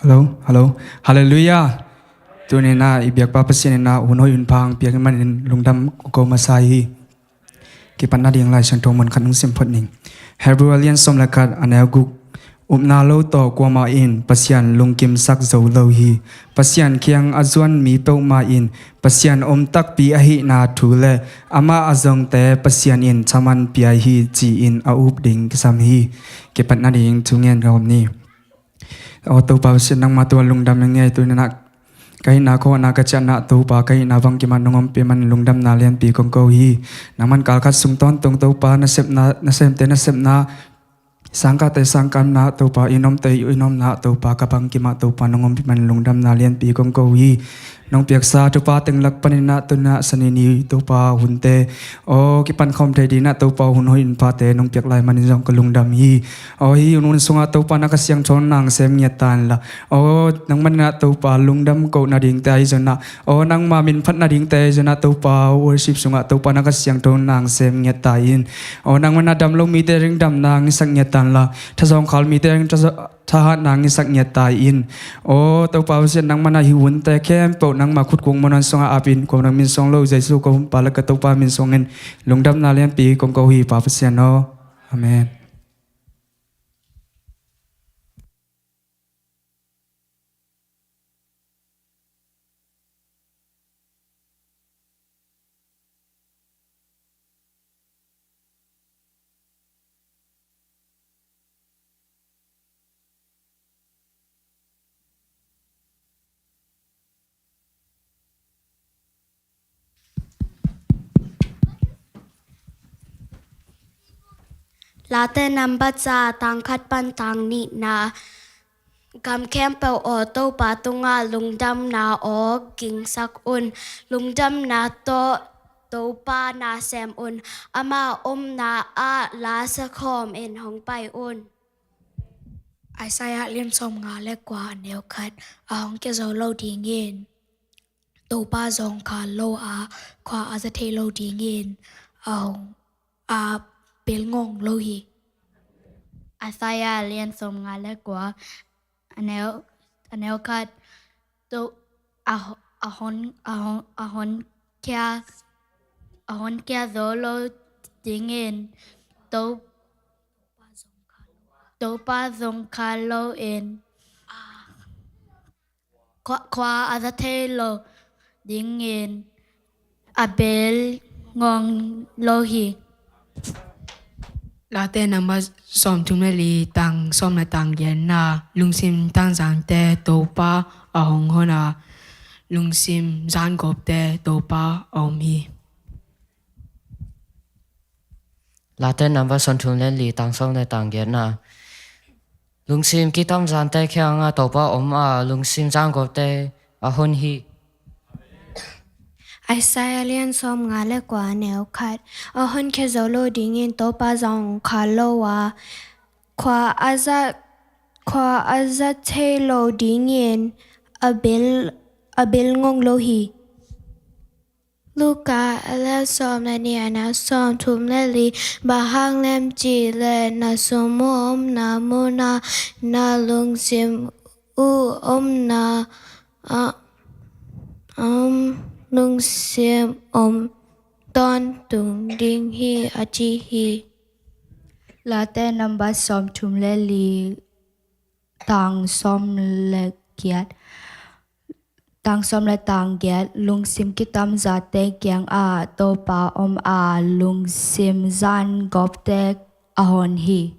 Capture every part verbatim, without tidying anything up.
Hello, hello. Halleluiah. Tuni-in ah i biakpa Pasian in ah hun hoih hun pha hong piak ahih manin lungdam ko masa hi. Kipatna ding Lai Siangtho mun khat hong sim phot ning. Hebru a lian sawm le khat, a neu guk. Upna lo tawh kuamah in Pasian lungkimsak zo lo hi. Pasian kiang a zuan mi peuhmah in Pasian om takpi ahihna thu le amah a zongte Pasian in thaman pia hi ci-in a up ding kisam hi. Kipatna ding thu ngen ka om ni. Aw Topa Pasian, nangmah tua lungdam ing ei. Tuni-in ah ka hihna, ka hawhna, ka ciahna Topa, ka hihna bangkim ah nong ompih man lungdamna lianpi kong ko hi. Nangman kalkhat sung tawntung Topa, na sepna, na semte na sepna, sangkahte sangkahna Topa, i nomte i nomna Topa, ka bangkim ah Topa nong ompih man lungdamna lianpi kong ko hi. Nong piaksa thupha teng lak panin ah tuni-in ah Sani ni Topa hunte, aw kipan khawm thei dingin ah Topa hun hoih hun phate nong piak lai manin zong ka lungdam hi. Aw hih hun sungah Topa na Kha Siangtho nang sem ngiat ta inla, aw nangman ah Topa lungdam kohna dingte ahi zongin ah, aw nangma min phatna dingte ahi zongin ah Topa worship sungah Topa na Kha Siangtho nang sem ngiat ta in. Aw nangman ah dam lo mite ding damna hong hisak ngiat ta inla, thazawng khal mite ding thaza- thahatna hong hisak ngiat ta in. Aw Topa Pasian, nangman ah hih hunte khempeuh nangma khut kung muanhuan sungah ap in, kua nang min suang lo Jesu ka Humpa le ka Topa min suangin lungdamna lianpi kong ko hi Pa Pasian aw. Amen. Late namba za, tang khat pan tang nihna. Gam khempeuh aw, Topa tungah lungdamna aw kingsak un. Lungdamna tawh Topa na sem un. Ama omna ah la sa khawm in hong pai un. Isaiah lian sawm nga le kua, a neu khat. A hong khia zo lo dingin Topa zawngkhal lo a, khua a za thei lo dingin a hong, a bel ngong lo hi. Isaiah lian sawm nga le kua, a neu, a neu khat. To, a, a hon, a hon, a hon khia, a hon khia zo lo dingin To, Topa zawngkhal lo in khua, khua a za thei lo dingin a bel ngong lo hi. Late namba sawm thum le li, tang sawm le tang giatna. Lungsim tangzangte Topa a hong hon a, lungsim zangawpte Topa a om hi. Late namba sawm thum le li, tang sawm le tang giatna. Lungsim kitamzante kiangah Topa om a, lungsim zangawpte a hon hi. Isaiah lian sawm nga le kua, a neu khat. A hon khia zo lo dingin Topa zawngkhal lo a, khua a za, khua a za thei lo dingin a bel, a bel ngong lo hi. Luka a lian sawm le nih, a neu sawm thum le li. Bang hang hiam cih leh na sum uh omna munah na lungsim uh omna, a, om, lungsim om tawntung ding hi, a ci hi. Late namba sawm thum le li, tang sawm le giat. Tang sawm le tang giat. Lungsim kitamzate kiangah Topa om a, lungsim zangawpte a hon hi.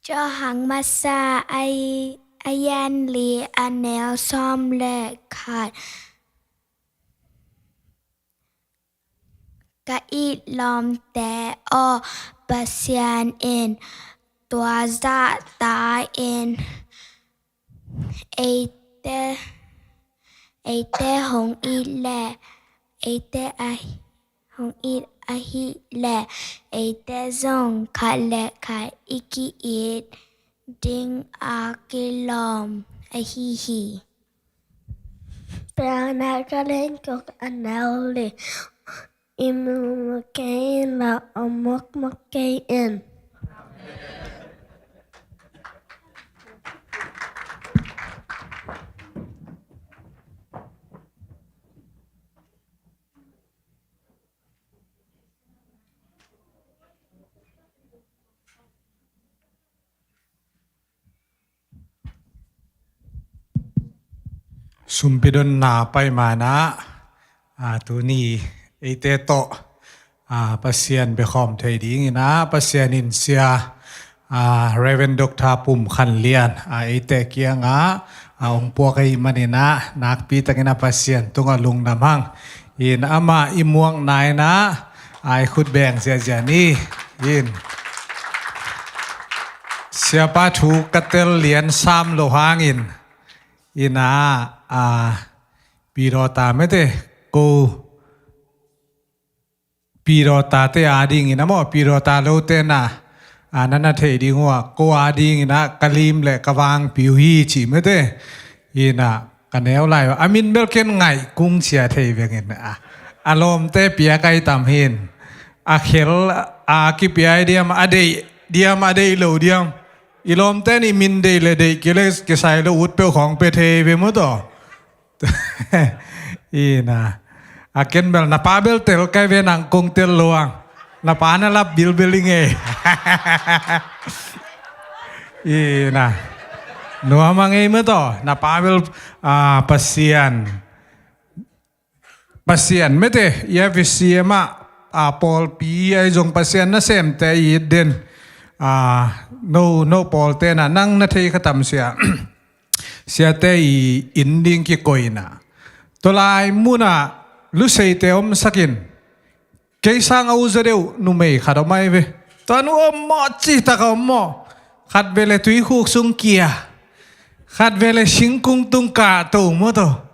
Johan masa a, a lian li, a neu sawm le khat. Ka it lawmte aw, Pasian in tua zahta-in eite, eite hong it leh, eite a, hong it ahih leh, eite zong khat le khat i ki-it ding a kilawm ahi hi. Piangna ka lian guk, a neu li. Im mawk kei in la, om mawkmawk kei in. Sumpidonna pai manah, a, tuni eite tawh, a, Pasian biakhawm thei dinginah Pasian in sia, a, Reverend Doctor Pum Khan Lian, a, eite kiangah, a, hong puak ahih maninah nakpi takinah Pasian tungah lungdam hang. In amah i muakna inah, a, i khut beng ziazia ni. In siapa thu ka tel lian sam lo hangin, inah, a, pidawta mete ko pidawta te a dingin a maw, pidawta lote na, a, na na thei ding uh a, ko a dinginah ka lim le ka vangpi uh hi ci mete. Inah ka neu lai uh a, min bel ken ngaih kung cia thei vengin a, a lawmte piak ai tam hin. A khel a kipia ai diam, a deih diam, a deih lo diam. I lawmte nih min deih le deih kile kisai lo ut peuh khawng pe thei ve maw taw. Inah, a ken bel na pa bel tel kai ve, nang kong tel lo ang. Na pa na lap bilbil i ngei. Inah, nuam a ngei maw taw, na pa bel, a, Pasian Pasian mete, i a V C M ah, a, pawlpi ai zong Pasian nasemte i it den. A, no, no pawlte na nang na thei kha tam sia. Siate i inn ding kikoina. Tua lai munah luseite omsakin. Kei sang a uza deuh numei khat om ai ve. Tua nu om maw, citak a om maw. Khat vele tuikhuk sung kia. Khat vele singkung tung kah to maw taw.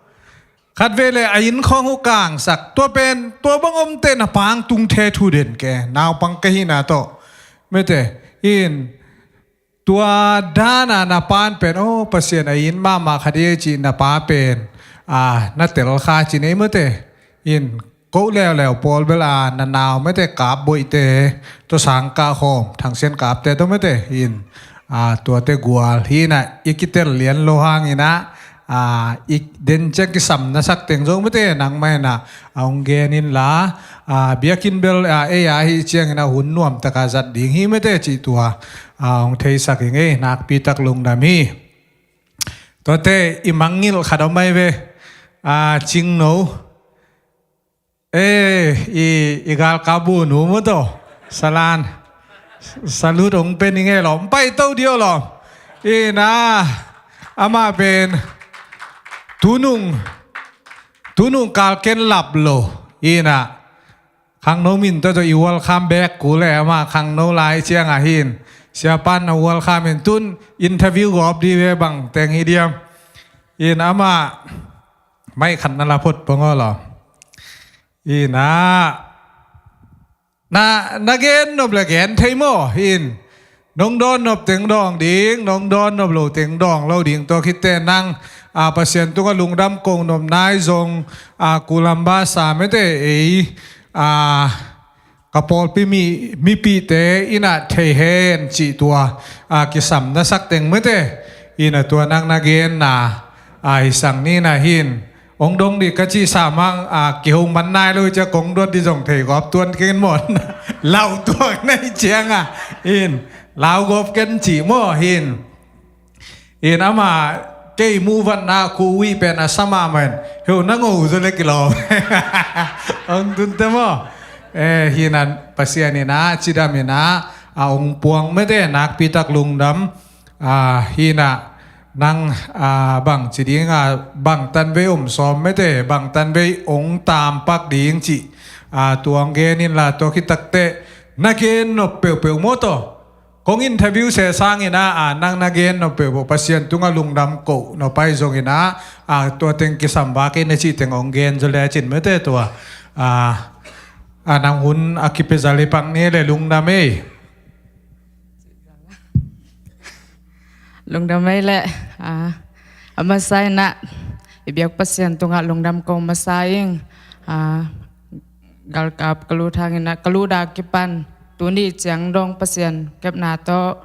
Khat vele a inn khawng uh kangsak. Tua pen, tua bang omte na pang tung the thu den ke. Naupang ka hihna tawh. Mete, in, tua dana na pan pen, oh, Pasian a inn mahmah khat i ei cih na pa pen, a, na tel kha ci nei mete. In, ko leuleu pawl bel a, na nau mete kap boihte, tua sang kah khawm, thangsian kapte tua mete. In, a, tuate gual hinah, i kitel lian lo hanginah, a, i den ciang kisam na sak teng zong mete nangmah inah, a, hong gen inla, a, biakinn bel, a, ei a hih cianginah hun nuamtaka zat ding hi mete cih tua, a, hong theisak hi ngei, nakpitak lungdam hi. Tuate i mangngilh khat om ai ve, a, Cingno. E, i, i galkap bu nu maw taw. Salan. Salut hong pen i ngei law. Hong pai to dio law. Inah. Amah pen. Tunung. Tunung kal ken lap lo. Inah. Khangno min tawh tawh i welcome back ku le amah khangno lai ciang a hin. Siapan na welcome in tun interview gawp di ve bang teng hi diam. In amah mai khat na la phot pong aw law. Inah. Na, na gen nop le gen thei maw? In. Nong dawn nop teng dawng ding, nong dawn nop lo teng dawng lo ding. Tua khitte nang, a, Pasian tungah lungdam ko nop nai zong, a, kulamba sa mete ei, a, ka pawlpi mi, mipihte inah thei hen cih tua, a, kisam na sak teng mete. Inah tua nang na genna, a, hi sang ni na hin. Hong dong dih ka cih sa mang, a, kiho man nai lo hi cia kong duat dih zong thei gawp tuan ken maw. Lau tuak na hi cianga. In, lau gawp ken cih maw hin. In ama kei muvatna ku uih pen a sa mahmah in. Heu na ngo zaw le kilawm. Hong tunte maw. E, hinah Pasian inah, cidam inah, a hong puang mete nakpitak lungdam. A, hinah nang, a, bang ci ding a, bang tanvei om sawm mete, bang tanvei ong tampak ding cih. A, tuang gen inla tua khitakteh na gen nop peuhpeuh maw taw. Kong interview seh sangin a, a, nang na gen nop peuhpeuh Pasian tungah lungdam koh nop pai zongin a, a, tua teng kisam vak in a cih teng ong gen zaw lecin mete tua. A, a, nang hun a kipia zal hi pak ni le lungdam ei. Lungdam ei leh, a, a masa inah i biak Pasian tungah lungdam kong masa ing, a, galkap ka lut hanginah ka lut a kipan tuni ciang dong Pasian kepna tawh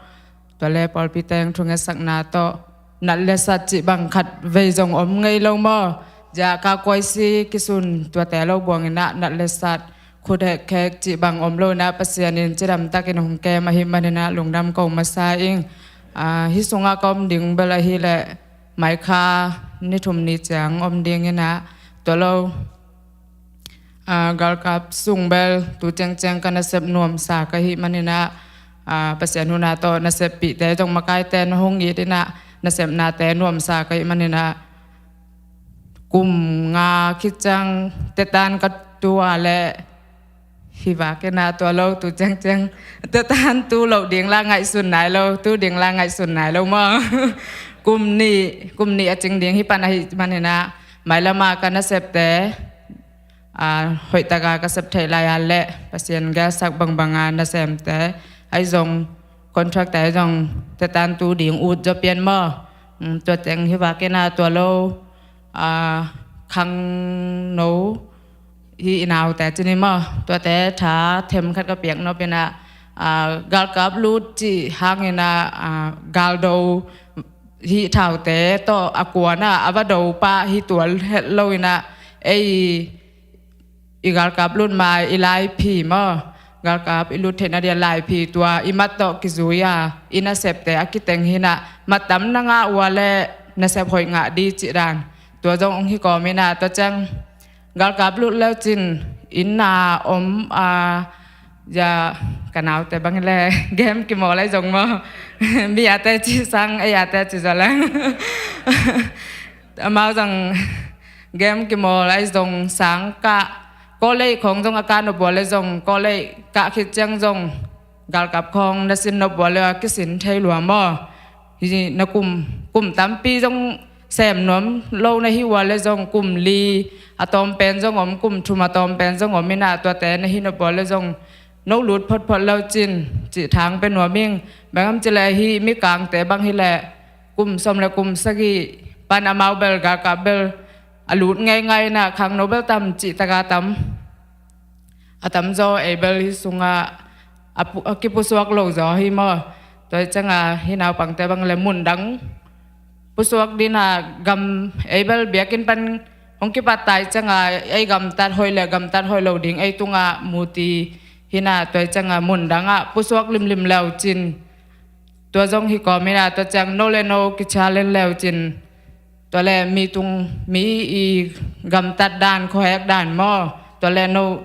tua le pawlpi teng thungetsakna tawh nat le sat cih bang khat vei zong om ngei lo maw? Zia ka kuaisi kisun tuate lo buanginah nat le sat khut hekkhek cih bang om lo inah Pasian in cidamtakin hong kem ahi maninah lungdam kong masa ing. A, hih sungah ka om ding bel ahileh maikha ni thum ni ciang om ding in ah, tua lo, ah, galkap sung bel tu ciangciang ka nasep nuamsa ka hih manin ah, ah, Pasian hun ah tawh naseppihte zong makaite na hong it in ah, nasepnate nuamsa ka hih manin ah, kum nga khit ciang tetan ka tu a leh, hih vak in ah tua lo tu ciangciang tetan tu loh ding la ngaihsun nai lo, tu ding la ngaihsun nai lo maw. Kum nih, kum nih a cing ding hih pan ahih manin ah, mailam a ka nasepte, ah, hoih tak a ka sep theih lai a leh Pasian gelsak bangbang a nasemte ahi zong, contract te ahi zong tetan tu ding ut zaw pian maw. Um, tua teng hih vak in ah tua lo, ah, khangno, hih i naute ci ni maw, tuate tha themkhat ka piak nop in ah, ah, galkap lut cih hang in ah, ah, galdo hih thaute tawh a kuan ah a va do pah hi tuan het lo in ah, ei i galkap lut ma i laiphi maw, galkap i lut theihna dia laiphi tua i mat tawh kizui a, i nasepte a kiteng hi in ah, mat tam na ngah uh a leh nasep hoih ngah ding cih dan. Tua zong hong hi kawm in ah, tua ciang galkap lut leu cin inn a om a, ya, ka naute bang hi leh game kimawl ahi zong maw. Mi a teci sang, ei a teci zaw leng. Amau zong game kimawl ahi zong sang kah, college khawng zong a kah nop uh a leh zong, college kah khit ciang zong galkap khawng na sin nop uh a leh a kisin thei lua maw. Hi na kum, kum tampi zong sem nuam lo na hih uh a leh zong, kum li a tawm pen zong om, kum thum a tawm pen zong om in ah, tuate na hih nop uh a leh zong, no lut photphot leu cin, cih thang pia nuam ing. Bang hiam cih leh hih mikangte bang hi leh kum sawm le kum sagih pan amau bel galkap bel a lut ngeingai in ah, khangno bel tam cih tak a tam, a tamzaw ei bel hih sungah a pu-, a kipusuak lo zaw hi maw. Tua hi ciang a hih naupangte bang leh mun dang pusuak ding a, gam, ei bel biakinn pan hong kipat ta hi ciang a, ei gamtat hoih leh gamtat hoih lo ding ei tungah mu ti hi in ah, tua hi ciang a mun dang ah pusuak limlim leu cin, tua zong hi kawm in ah, tua ciang no le no kichallenge leu cin, tua leh mi tung, mi i gamtat dan, khuahek dan maw, tua leh no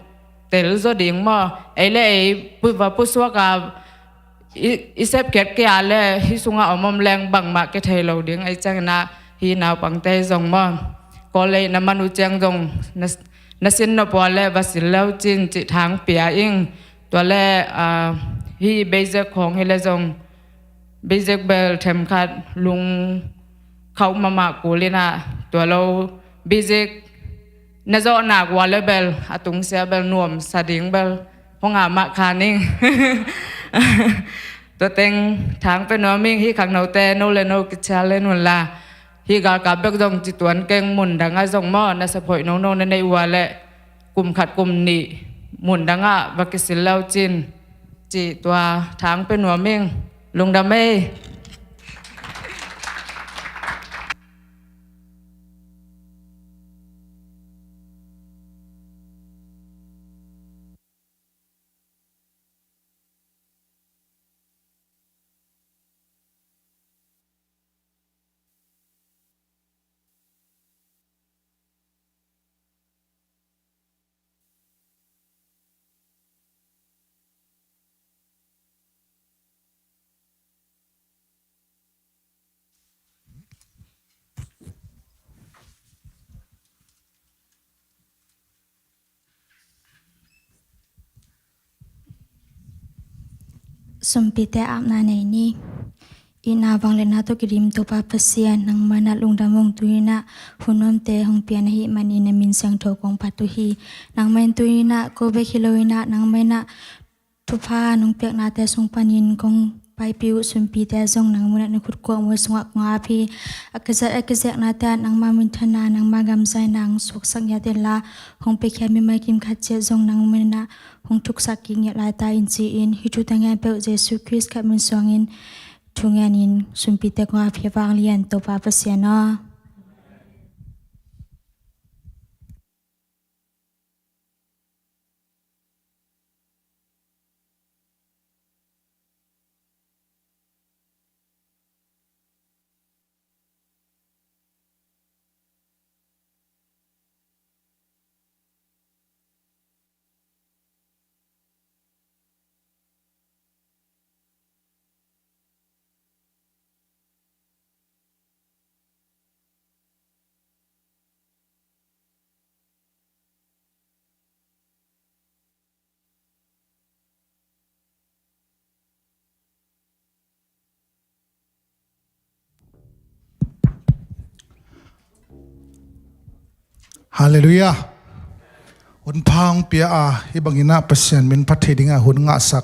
tel zaw ding maw. Ei le ei pu-, va pusuak a, i, i sep khiat kei a leh hih sungah om om leng bangmah kia thei lo ding. Ahih ciangin ah hih naupangte zong maw, college na man uh ciang zong na, na sin nop uh a leh va sin leu cin, cih thang pia ing. Tua leh, ah, hih basic khawng hi leh zong, basic bel themkhat lungkhauh mahmah kul in ah, tua lo basic na zawh nak uh a leh bel a tungsiah bel nuamsa ding bel hong a mah kha ning. Tua teng thang pia nuam ing. Hih khangnote, no le no kichallenge un la, hih galkap bek zong ci tuan keng, mun dang ah zong maw, nasep hoih nono na neih uh a leh kum khat kum nih mun dang ah va kisil leu cin, cih tua thang pia nuam ing. Lungdam ei. Sumpite apna nei ni. Itna vangliatna tawh kidim Topa Pasian, nangmah in ah lungdam ung. Tu-in ah hun nuamte hong pia na hih manin na min siangtho kong phat uh hi. Nangmah in tu-in ah ko bek hi lo-in ah, nangmah in ah thupha nong piaknate sung panin kong paipih uh sumpite zong nangmah in ah na khut kuakmual sungah kong ap hi. A kizat a kizeknate ah nangmah minthanna, nangmah gamzaina hong suaksak ngiat inla, hong piakhia mimal kim khat ciat zong nangmah in ah hong thuksak kik ngiat lai ta in, ci-in hih thu tangah peuh Jesu Khrist khat min suangin thungen in sumpite kong ap hi. Vanglian Topa Pasian aw. Halleluiah. Hun pha hong pia a, hih bangin ah Pasian min phat thei dingah hun ngahsak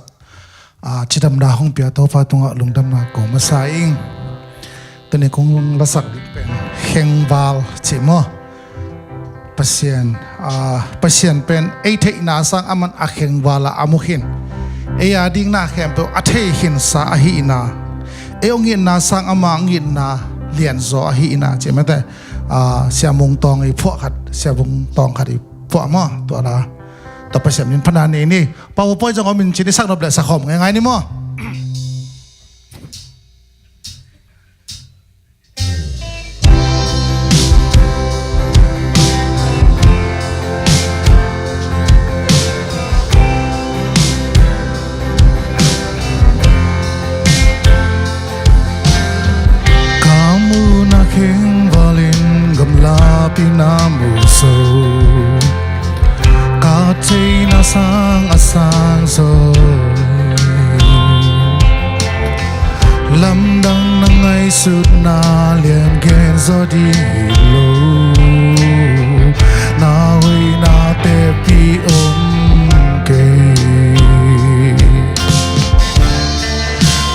a, cidamna hong pia Topa tungah lungdamna ko masa ing. Tuni kong lasak ding pen khengval ci maw. Pasian, a, Pasian pen ei theihna sang aman a khengval ah a mu khin. Ei a dingna khempeuh a thei khinsa ahihna. Ei hong itna sang ama hong itna lianzaw ahihna ci mate. A, Sia Mung Tawng i phuah khat, Sia Mung Tawng khat i phuah maw, tua la. Tua Pasian min phatna nei ni. Pau Poi zong om in ci ni, sak nop le sak khawm ngeingai ni maw. Ka muhna khengval in gamlapi na mu zo, ka theihna sang a sang zo. Lamdang na ngaihsutna lian gen zaw ding hi lo, na hoihna teci om kei.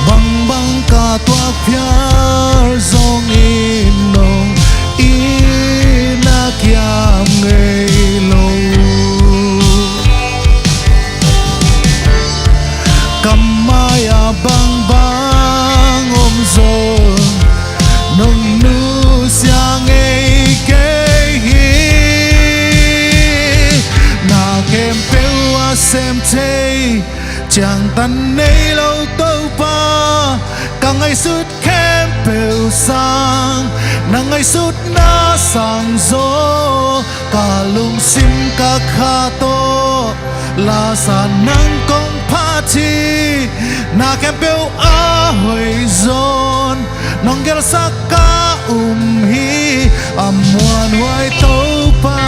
Bangbang ka tuak phial zongin nong itna kiam ngei lo. Ka mai-ah bangbang om zong nong nusia ngei kei hi. Na khempeuh a sem thei, ciangtan nei lo Topa, ka ngaihsut khempeuh sang, na ngaihsutna sang zaw. Ka lungsim ka kha tawh lasa nang kong phat hi. Na khempeuh a hoih zawn nong gelsak ka um hi, a muanhuai Topa.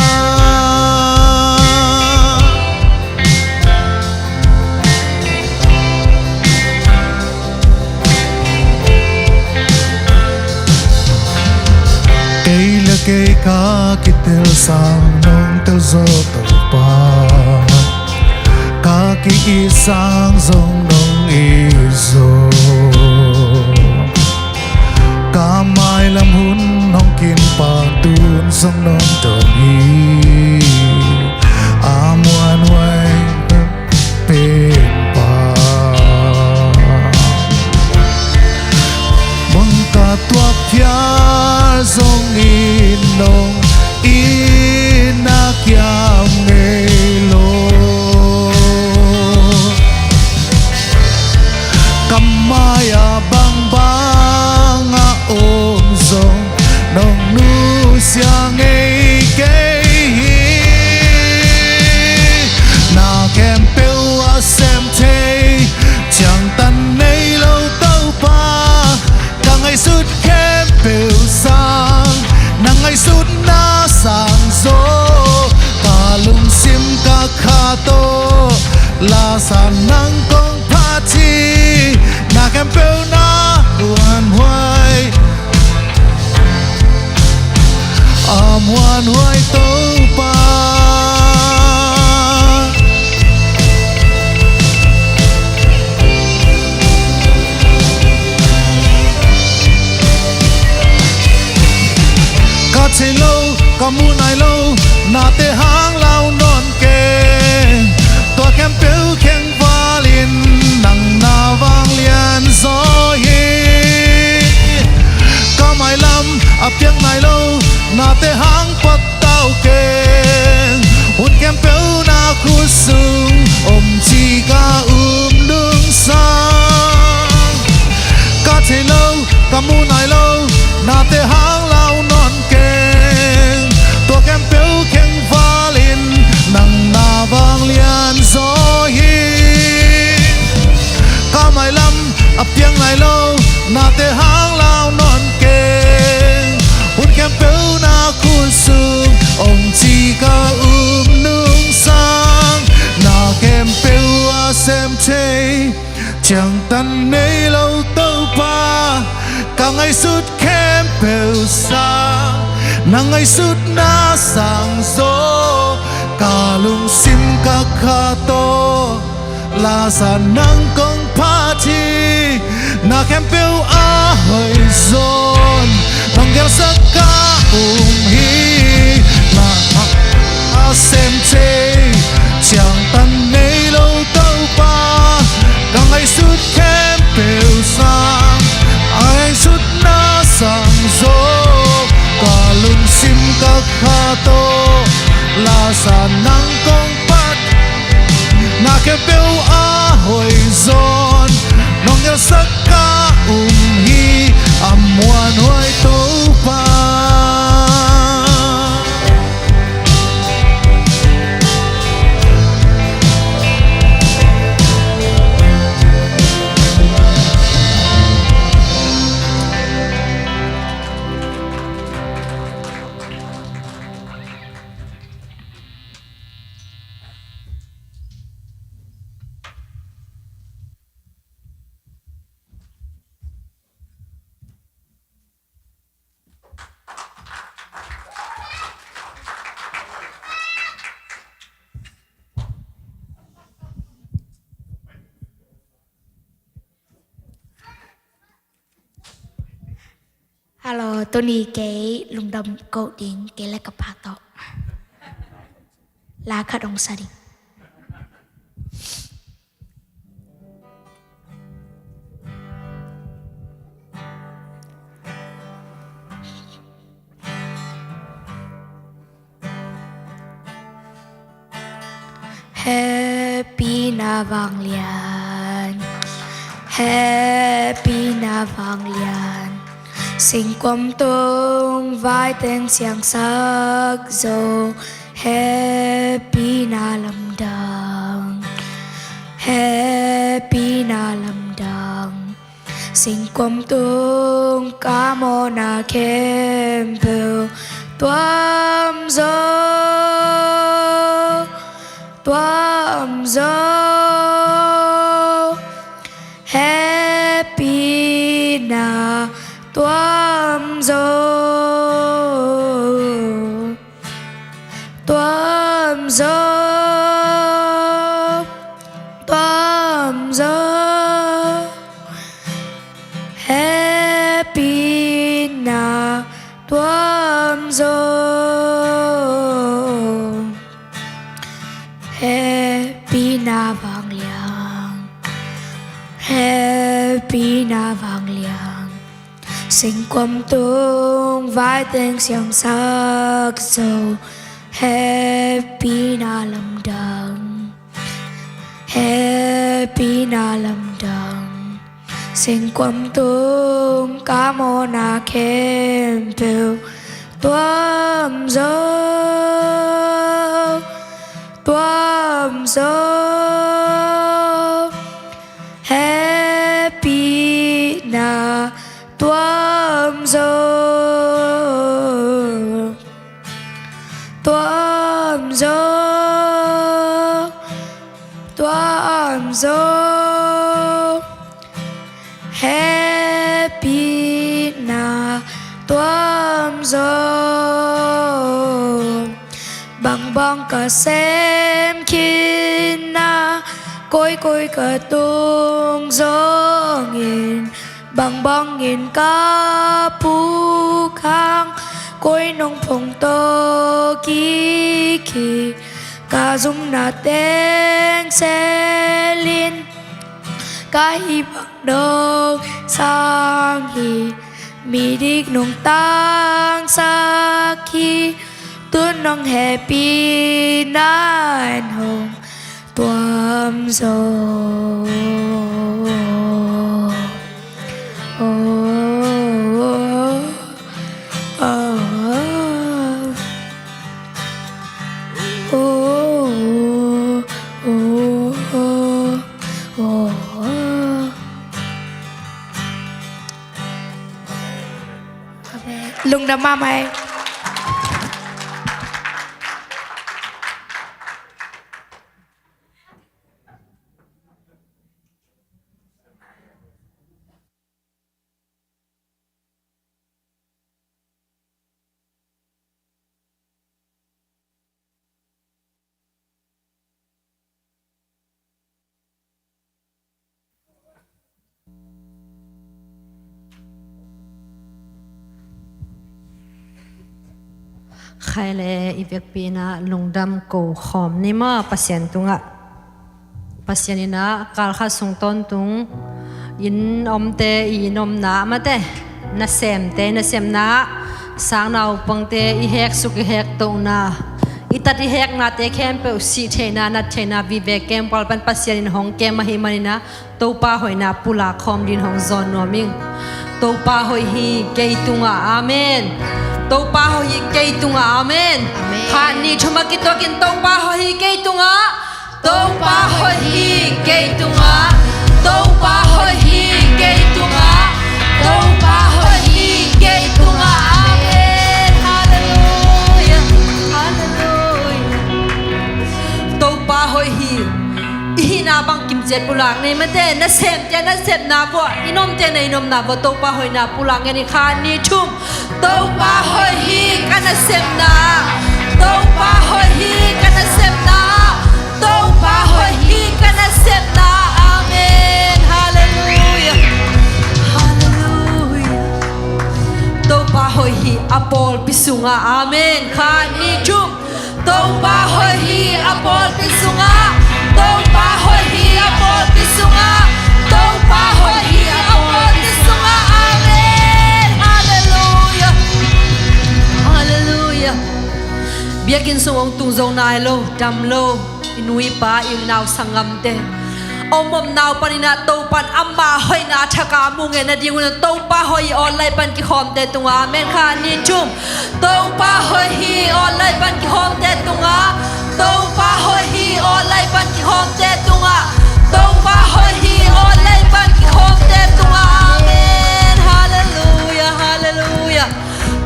Kei le kei ka kitel sang nong tel zaw Topa, ka ki-it sang zong nong it zaw. Ka mailam hun hong kin pan tun zong nong dawn hi, a muanhuai pen pa. Mong ka tuak phial zongin nong itna kiam ngei lo. Ka mai-ah bangbang a om zong nong nusia ngei kei hi. Na khempeuh a sem thei, ciangtan nei lo Topa, ka ngaihsut khempeuh sang, na ngaihsutna sang zaw. Ka lungsim ka kha tawh lasa nang kong phat hi. Na khempeuh na muanhuai, a muanhuai Topa. Ka thei lo, ka mu nai lo, nate hang lau nawn keng. Tua khempeuh khengval in nang na vanglian zaw hi. Ka mailam a piang nai lo, nate hang pattau keng. Hun khempeuh na khut sung om ci ka um nungsang. Ka thei lo, ka mu nai lo, nate hang lau nawn keng. Tua khempeuh khengval Na ngaihsutna sang zaw ka lungsim ka kha tawh, lasa nang kong phat hi. Na khempeuh a hoih zawn nong gelsak ka um hi. Na a sem thei ciangtan nei lo Topa, ka ngaihsut khempeuh sang, a ngaihsutna sang zaw ka lungsim ka kha tawh, lasa nang kong phat. Na khempeuh a hoih zawn nong gelsak ka um hi, a muanhuai Topa. Hello, tuni kei lungdam koh ding, kei le ka pa tawh. La khat hong sa ding. Hehpihna vanglian, hehpihna vanglian, singkuam tung vai teng siangsak zo. Hehpihna lamdang, hehpihna lamdang, singkuam tung ka mawhna khempeuh tuam zo, tuam zo. Hehpihna tuam zo, tuam zo, tuam zo. Hehpihna tuam zo, hehpihna vanglian, hehpihna vanglian, singkuam tung vai teng siangsak zo. Hehpihna lamdang, hehpihna lamdang, singkuam tung ka mawhna khempeuh tuam zo, tuam zo. Hehpihna tuam zo, tuam zo, tuam zo. Hehpihna tuam zo. Bangbang ka sem khin a, koikoi ka tung zongin, bangbangin ka puk hang, koi nong phong tawh kik hi. Ka zumna teng selin, ka hih bang nong sang hi. Midik nong tangsak hi. Tu-in nong hehpihna in hong tuam zo. Oh, oh, oh, oh. Amen. Lungdam mahmah ei. Khai le i vekpi in ah lungdam ko khawm ni maw Pasian tungah. Pasian in ah kalkhat sung tawntung inn omte i inn omna mate, nasemte nasemna, sang naupangte i heksuk i hektohna, i tat i heknate khempeuh sih theihna, nat theihna, vive kempual pan Pasian in hong kem ahih manin ah Topa hoihna pulak khawm din hong zawn nuam ing. Topa hoih hi kei tungah, amen. Topa hoih hi kei tungah, amen. Amen. Khat, nih, thum a kituakin Topa hoih hi kei tungah. Topa hoih hi kei tungah. Topa hoih hi kei tungah. Topa hoih hi kei tungah. Amen. Halleluia. Halleluia. Topa hoih hi. I hihna bang kimciat pulak ni mate, nasemte nasepna vua, i nomte na i nomna vua Topa hoihna pulak ngen ni. Khat, nih, thum. Topa hoih hi ka nasepna. Topa hoih hi ka nasepna. Topa hoih hi ka nasepna. Amen. Halleluia. Halleluia. Topa hoih hi a pawlpi sungah. Amen. Khat, nih, thum. Topa hoih hi a pawlpi sungah. Topa hoih hi a pawlpi sungah. Topa hoih hi a pawlpi sungah. Amen. Halleluia. Halleluia. Biakinn sung hong tung zo nai lo, dam lo, i nu i pa, i nau sanggamte, a om omna uh panin ah Topa'n ama hoihna a thak a mu ngei nading un ah Topa hoih i online pan kikhawmte tungah. Amen. Khat, nih, thum. Topa hoih hi online pan kikhawmte tungah. Topa hoih hi online pan kikhawmte tungah. Topa hoih hi online pan kikhawmte tungah. Amen. Halleluia. Halleluia.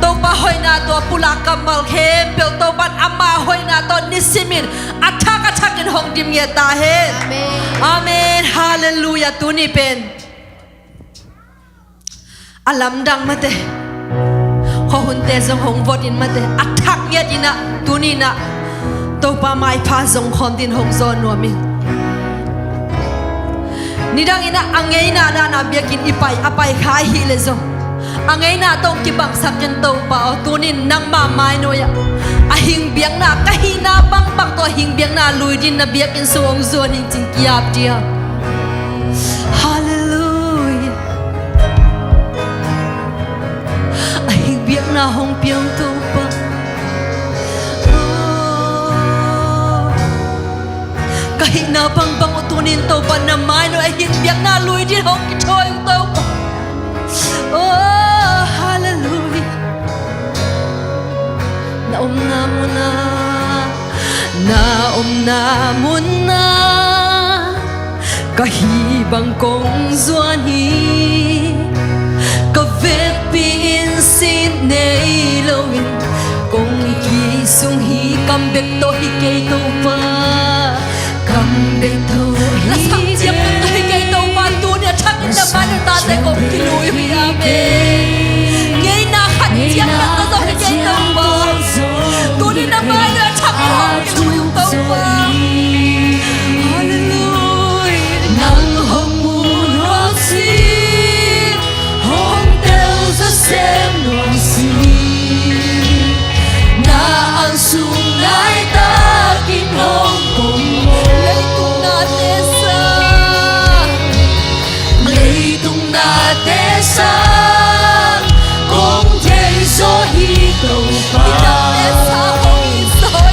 Topa hoihna tawh a pulak kammal khempeuh Topa'n ama hoihna tawh nisimin a thak a thakin hong dim ngiat ta hen. Amen. Amen. Halleluia. Tuni pen a lamdang mate, khuahunte zong hong vot in mate, a thak ngiat in ah tuni in ah Topa maipha zong khawm din hong zawn nuam ing. Nidang in ah a ngeina dan a biakinn i pai, a pai kha ahih leh zong a ngeina tawh kibangsak in Topa aw, tuni in nangma mai nuai ah a hing biakna, ka hihna bangbang tawh a hing biakna lui din na biakinn sung hong zuan hi cing ki-ap dia. Halleluia. A hing biakna hong pia ung Topa. Oh. Ka hihna bangbang uh tuni in Topa na mai nuai ah a hing biakna lui din hong kithawi ung Topa. Oh, halleluia. Na omna mun ah, na omna mun ah ka hih bang kong zuan hi. Ka vekpi in sin nei loin kong kisung hi. Kam bek tawh hi kei Topa. Kam bek tawh hi. Na sang ciang bek tawh hi kei Topa. Tuni a thakin na mai nuai ah tate kong kilui hi. Amen. Ngeina khat ciang bek tawh hi kei Topa. Tuni na mai nuai ah a thakin kong kilui hi Topa. Halleluia. Nang hong mu nuam si, hong tel zaw sem nuam si. Na an sung laitakin hong pom. Leitung nate sang, leitung nate sang kong thei zaw hi Topa. Nidang nate sang hong hi zaw.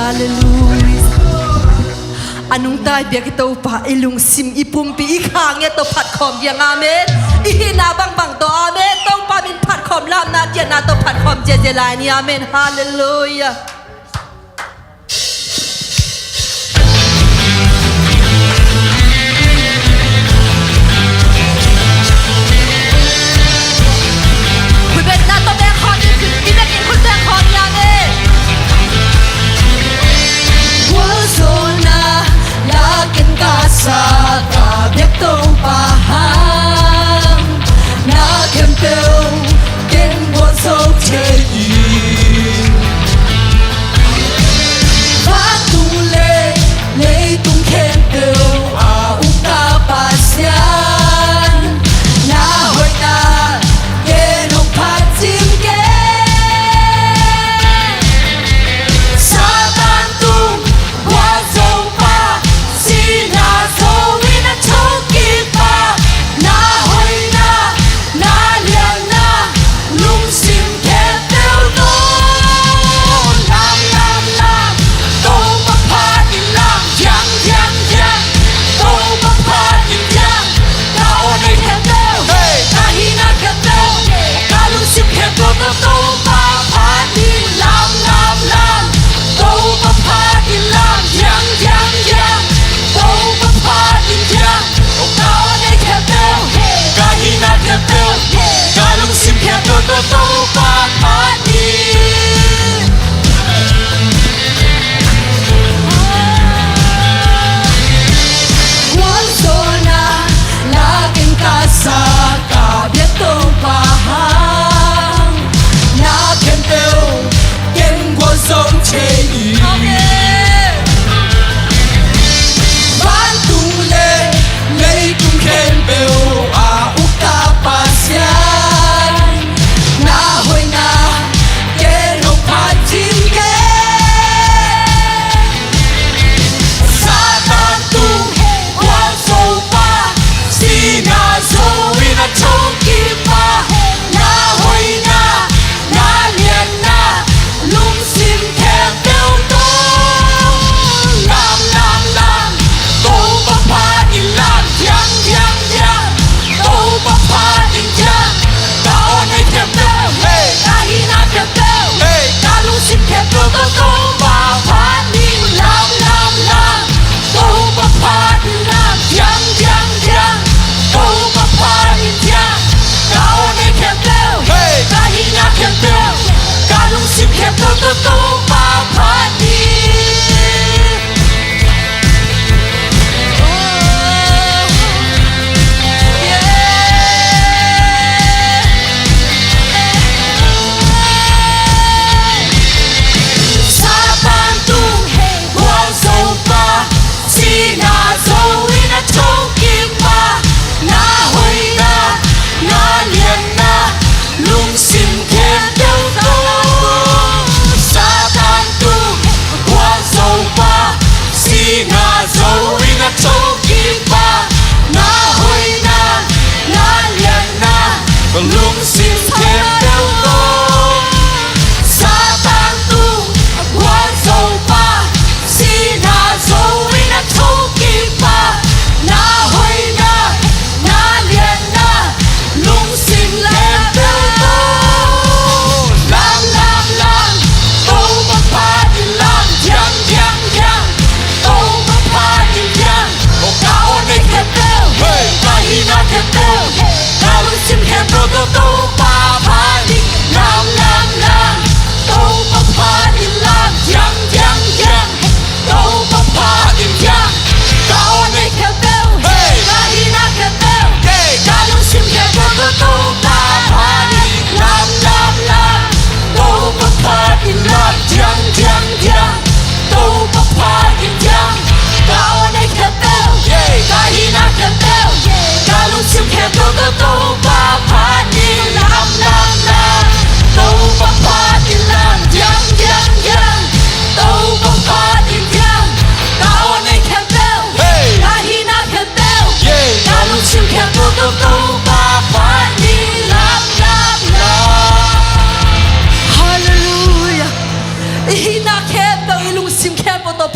Halleluiah. A nungta i biak i Topa, i lungsim, i pumpi, i kha ngiat tawh phatkhawm hi hang, amen. I hihna bangbang tawh, amen. Topa min phatkhawm, lamna, diahna tawh phatkhawm ziahziah lai ni, amen. Halleluiah. Khutbetna tawh beng khawm ni, i biak in khut beng khawm ni, amen. Gualzawhna lakin ka sa, ka biak Topa hang, na khempeuh ken gualzo thei in.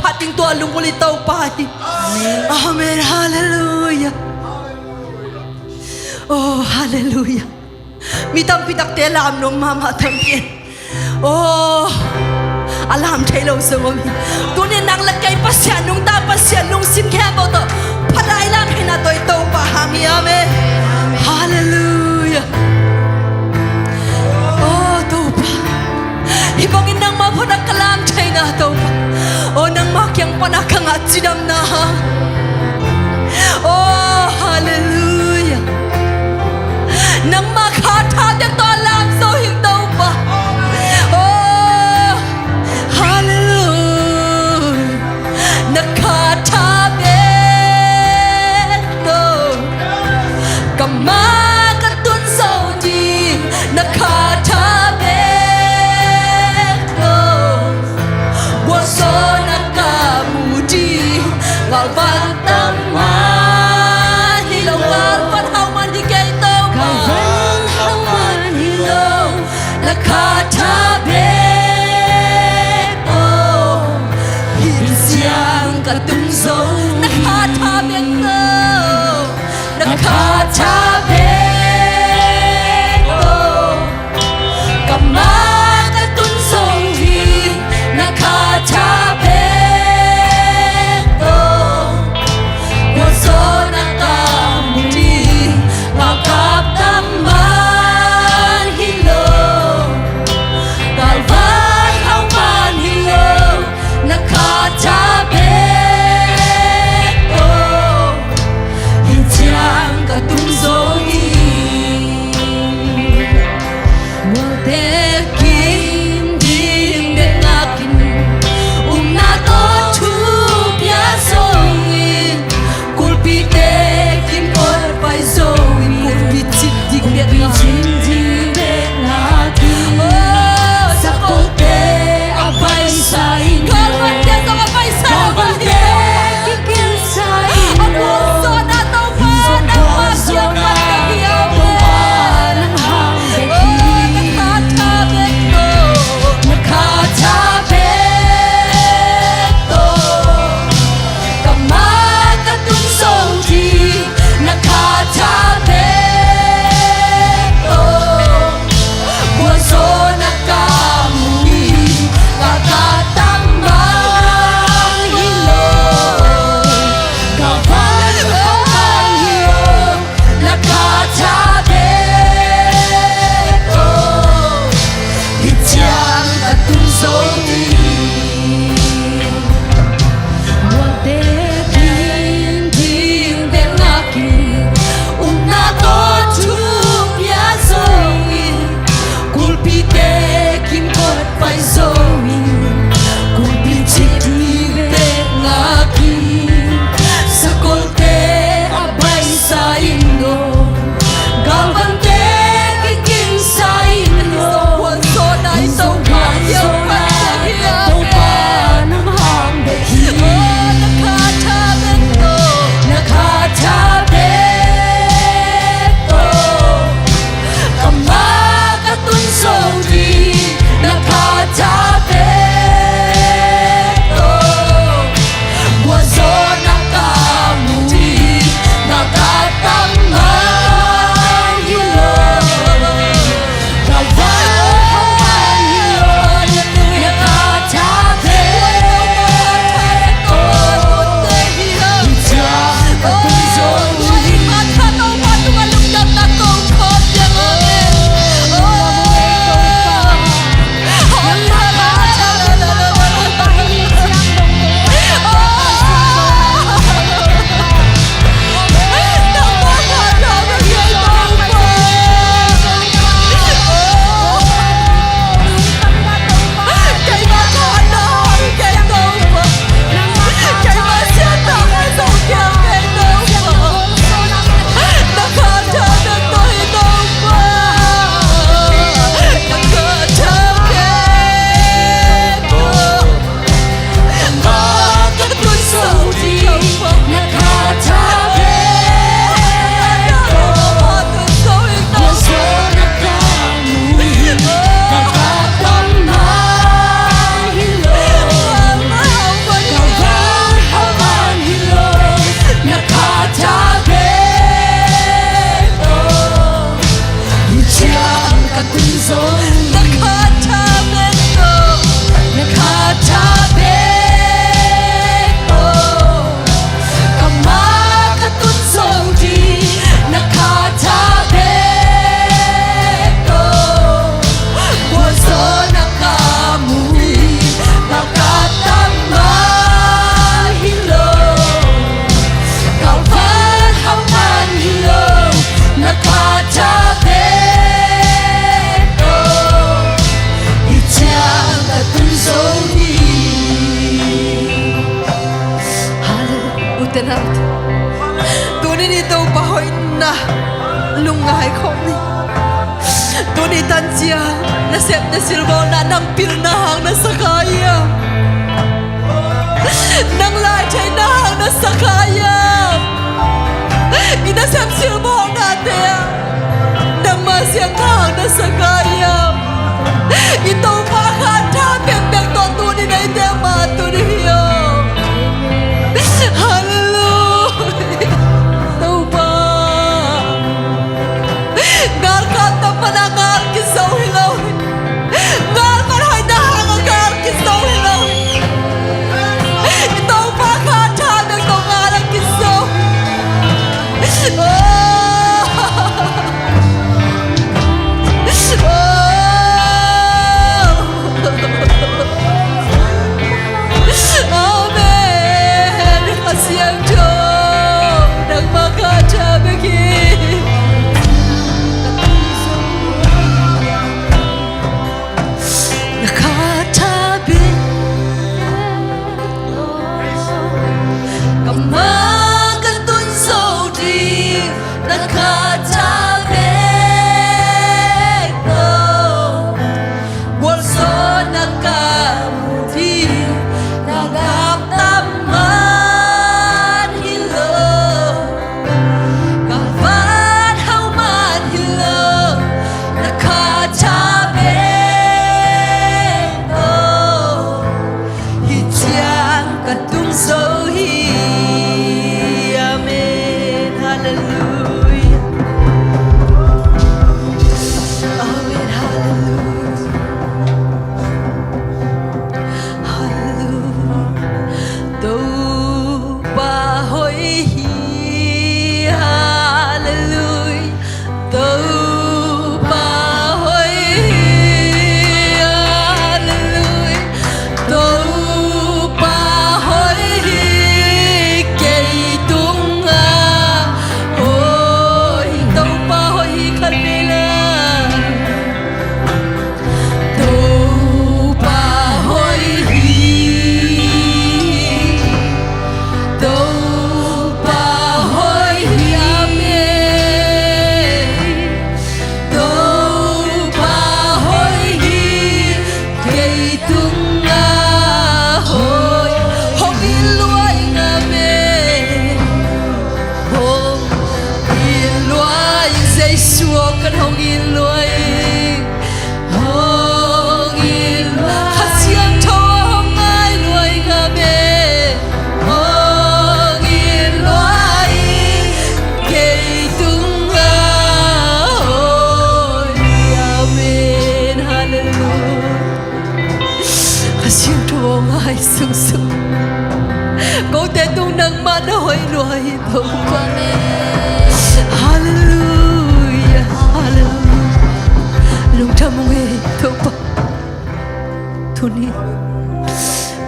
Ating tua lungul i Topa hi. Amen. Halleluia. Oh, halleluia. Mi tampi takte lam nuam mahmah tampi in. Oh, a lam thei lo zong om hi. Tuni nang le kei Pasian nungta, Pasian lungsim khempeuh tawh phatlai lam thei na tawh i Topa hang hi. Amen. Halleluia. Oh, Topa. Hih bangin nangmah phat a ka lam thei na Topa. Oh, nangmah kiang pan a ka ngah cidamna. Oh, halleluia. Nangmah kha tha bek tawh lam zo hi Topa. Oh, halleluia. Na kha tha bek tawh ka ma ka tun zo ding, na kha tha bek tawh gualzawhna ka mu ding. Galvan tam man hi lo, galvan hau man hi kei Topa. Galvan hau man hi lo, na kha tha bek tawh hih ciang ka tung zo. Na kha tha bek tawh, na kha tha bek tawh ka ma ka tun zo ding, na kha tha bek tawh gualzawhna ka mu ding. Galkap tam man hi lo, galvan hau man hi lo, na kha tha bek tawh hih ciang ka tung zo hi. Tuni ni Topa hoihna lungngai khawm ni. Tuni tan ciang na sep na silbawlna nang pilna hang na sa kha hiam? Nang lai theihna hang na sa kha hiam? I nasep silbawlnate ah nangma siangtho hang na sa kha hiam? I Topa kha tha pekpek tawh tuni na i te mah tuni hi aw. Halleluia. Topa, galkap na pan a gal kizo hi lo hi. Galkap hoihna hang a gal kizo hi lo hi. I Topa kha tha bek tawh gal a kizo. Oh. Oh. Amen. Kha Siangtho, nangmah kha tha bek hi. Na kha tha bek. Kammal ka tun zo ding, na kha tha bek lo. Gualzawhna ka mu ding, na gaptam man hi lo. Ka van hau man hi lo, na kha tha bek lo. Hih ciang ka tung zo hi. Amen. Halleluia. Amen. Halleluia. Halleluia. Topa hoih hi. Halleluia. Topa hoih hi, halleluia. Topa hoih hi, kei tungah hoih. Topa hoih hi khat vei la. Topa hoih hi. Topa hoih hi, amen. Topa hoih hi, kei tungah hoih. Hong it lua ing, amen. Hong it lua ing, Jesu aw, kan hong it lua ing. Hong it lua, Kha Siangtho hong ngai lua ing, amen. Hong it lua ing, kei tungah hoih, amen. Halleluia. Kha Siangtho hong ngai sungsung. Kote tung nangmah na hoih lua hi. Topa. Halleluia. Halleluia. Lungdam ung ei Topa. Tuni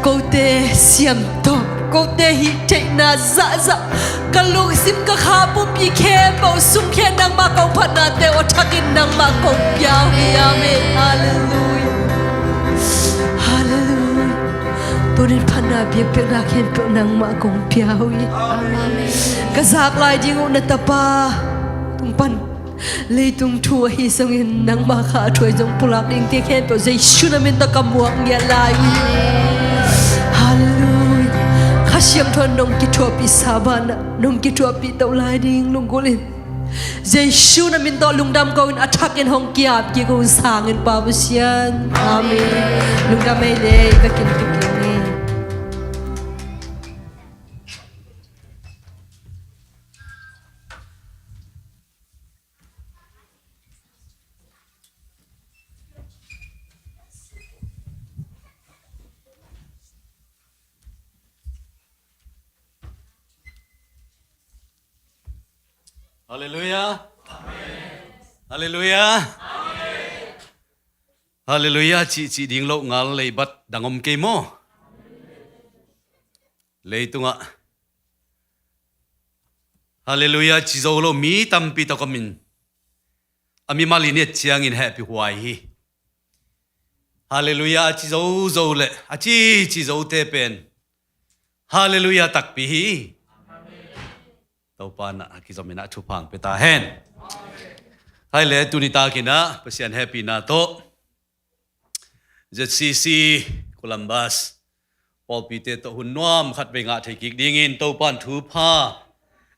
kote siam tawh, kote hih theihna zahzah, ka lungsim ka kha pumpi khempeuh sungkhen nangmah kong phatnate uh a thakin nangmah kong pia uh hi. Amen. Halleluia. Halleluia. Tunin phatna biakpiakna khempeuh nangmah kong pia uh hi. Amen. Ka zak lai ding uh na tapa tung pan leitung thu ahi zongin nangmah kha a thu ahi zong pulak dingte khempeuh Jesu na min tawh ka muak ngiat lai uh hi. Halleluia. Kha Siangtho in nong kithuahpih sabana nong kithuahpih toh lai ding lunggulh in Jesu na min tawh lungdam ko in a thakin hong kiap kik uh sangin Pa Pasian. Amen. Lungdam ei le ka kin kik ing ei. Halleluia. Halleluia. Halleluia. Cihcih ding loh ngal leibat dang om kei maw? Leitungah Halleluia ci zo lo mi tampi tawh ka min a mimal i net ciangin hehpih huai hi. Halleluia a ci zo zo le a cici zote pen Halleluia takpi hi. Topa in a kizom in a thupha hong pia ta hen. Hai le tuni takin a Pasian hehpihna tawh Z C C Columbus pawlpite tawh hun nuam khat vei ngah thei kik dingin Topa in thupha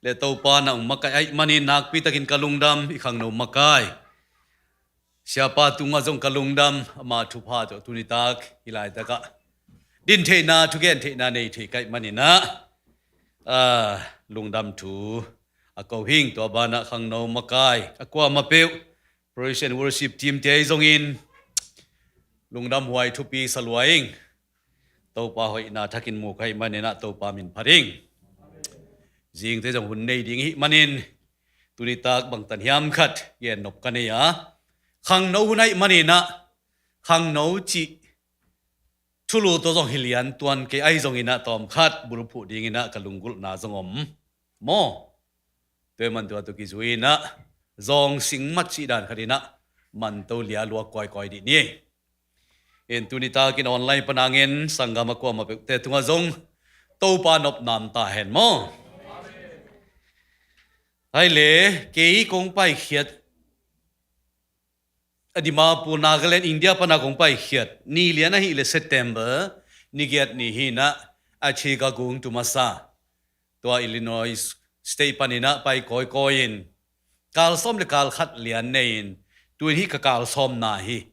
le Topa in a hong makaih ahih manin nakpi takin ka lungdam i khangno makai Siapa tungah zong ka lungdam, ama thupha tawh tuni tak hih laitakah din theihna, thugen theihna nei thei ka hih manin a, a, lungdam thu a ko hing. Tua banah khangno makai a kuamah peuh, praise and worship team te ahi zongin lungdam huai thupi sa lua ing. Topa hoihna thakin mu ka hih manin a Topa min phat ing. Zingte zong hun nei ding hih manin tuni tak bangtan hiam khat gen nop ka nei a, khangno hun ahih manin a, khangno cih thulu tawh zong hi lian tuan kei ahi zongin a tawm khat bulphuh dingin a ka lunggulhna zong om maw? Tua man tua tawh kizui in a zawng sing mat cih dan khat in a manto lia lua kawikawi dih ni. In tuni takin online pan a ngen sanggam a kuamah peuhte tungah zong Topa nopna om ta hen maw? Hai le, kei kong paikhiat a Dimapur, Nagaland, India pan a kong paikhiat ni lian ahih le September ni giat ni hi in a, a Chicago tung masa tua Illinois State panin a pai kawikawi in kal sawm le kal khat lian nei in, tu in hih ka kal sawmna hi.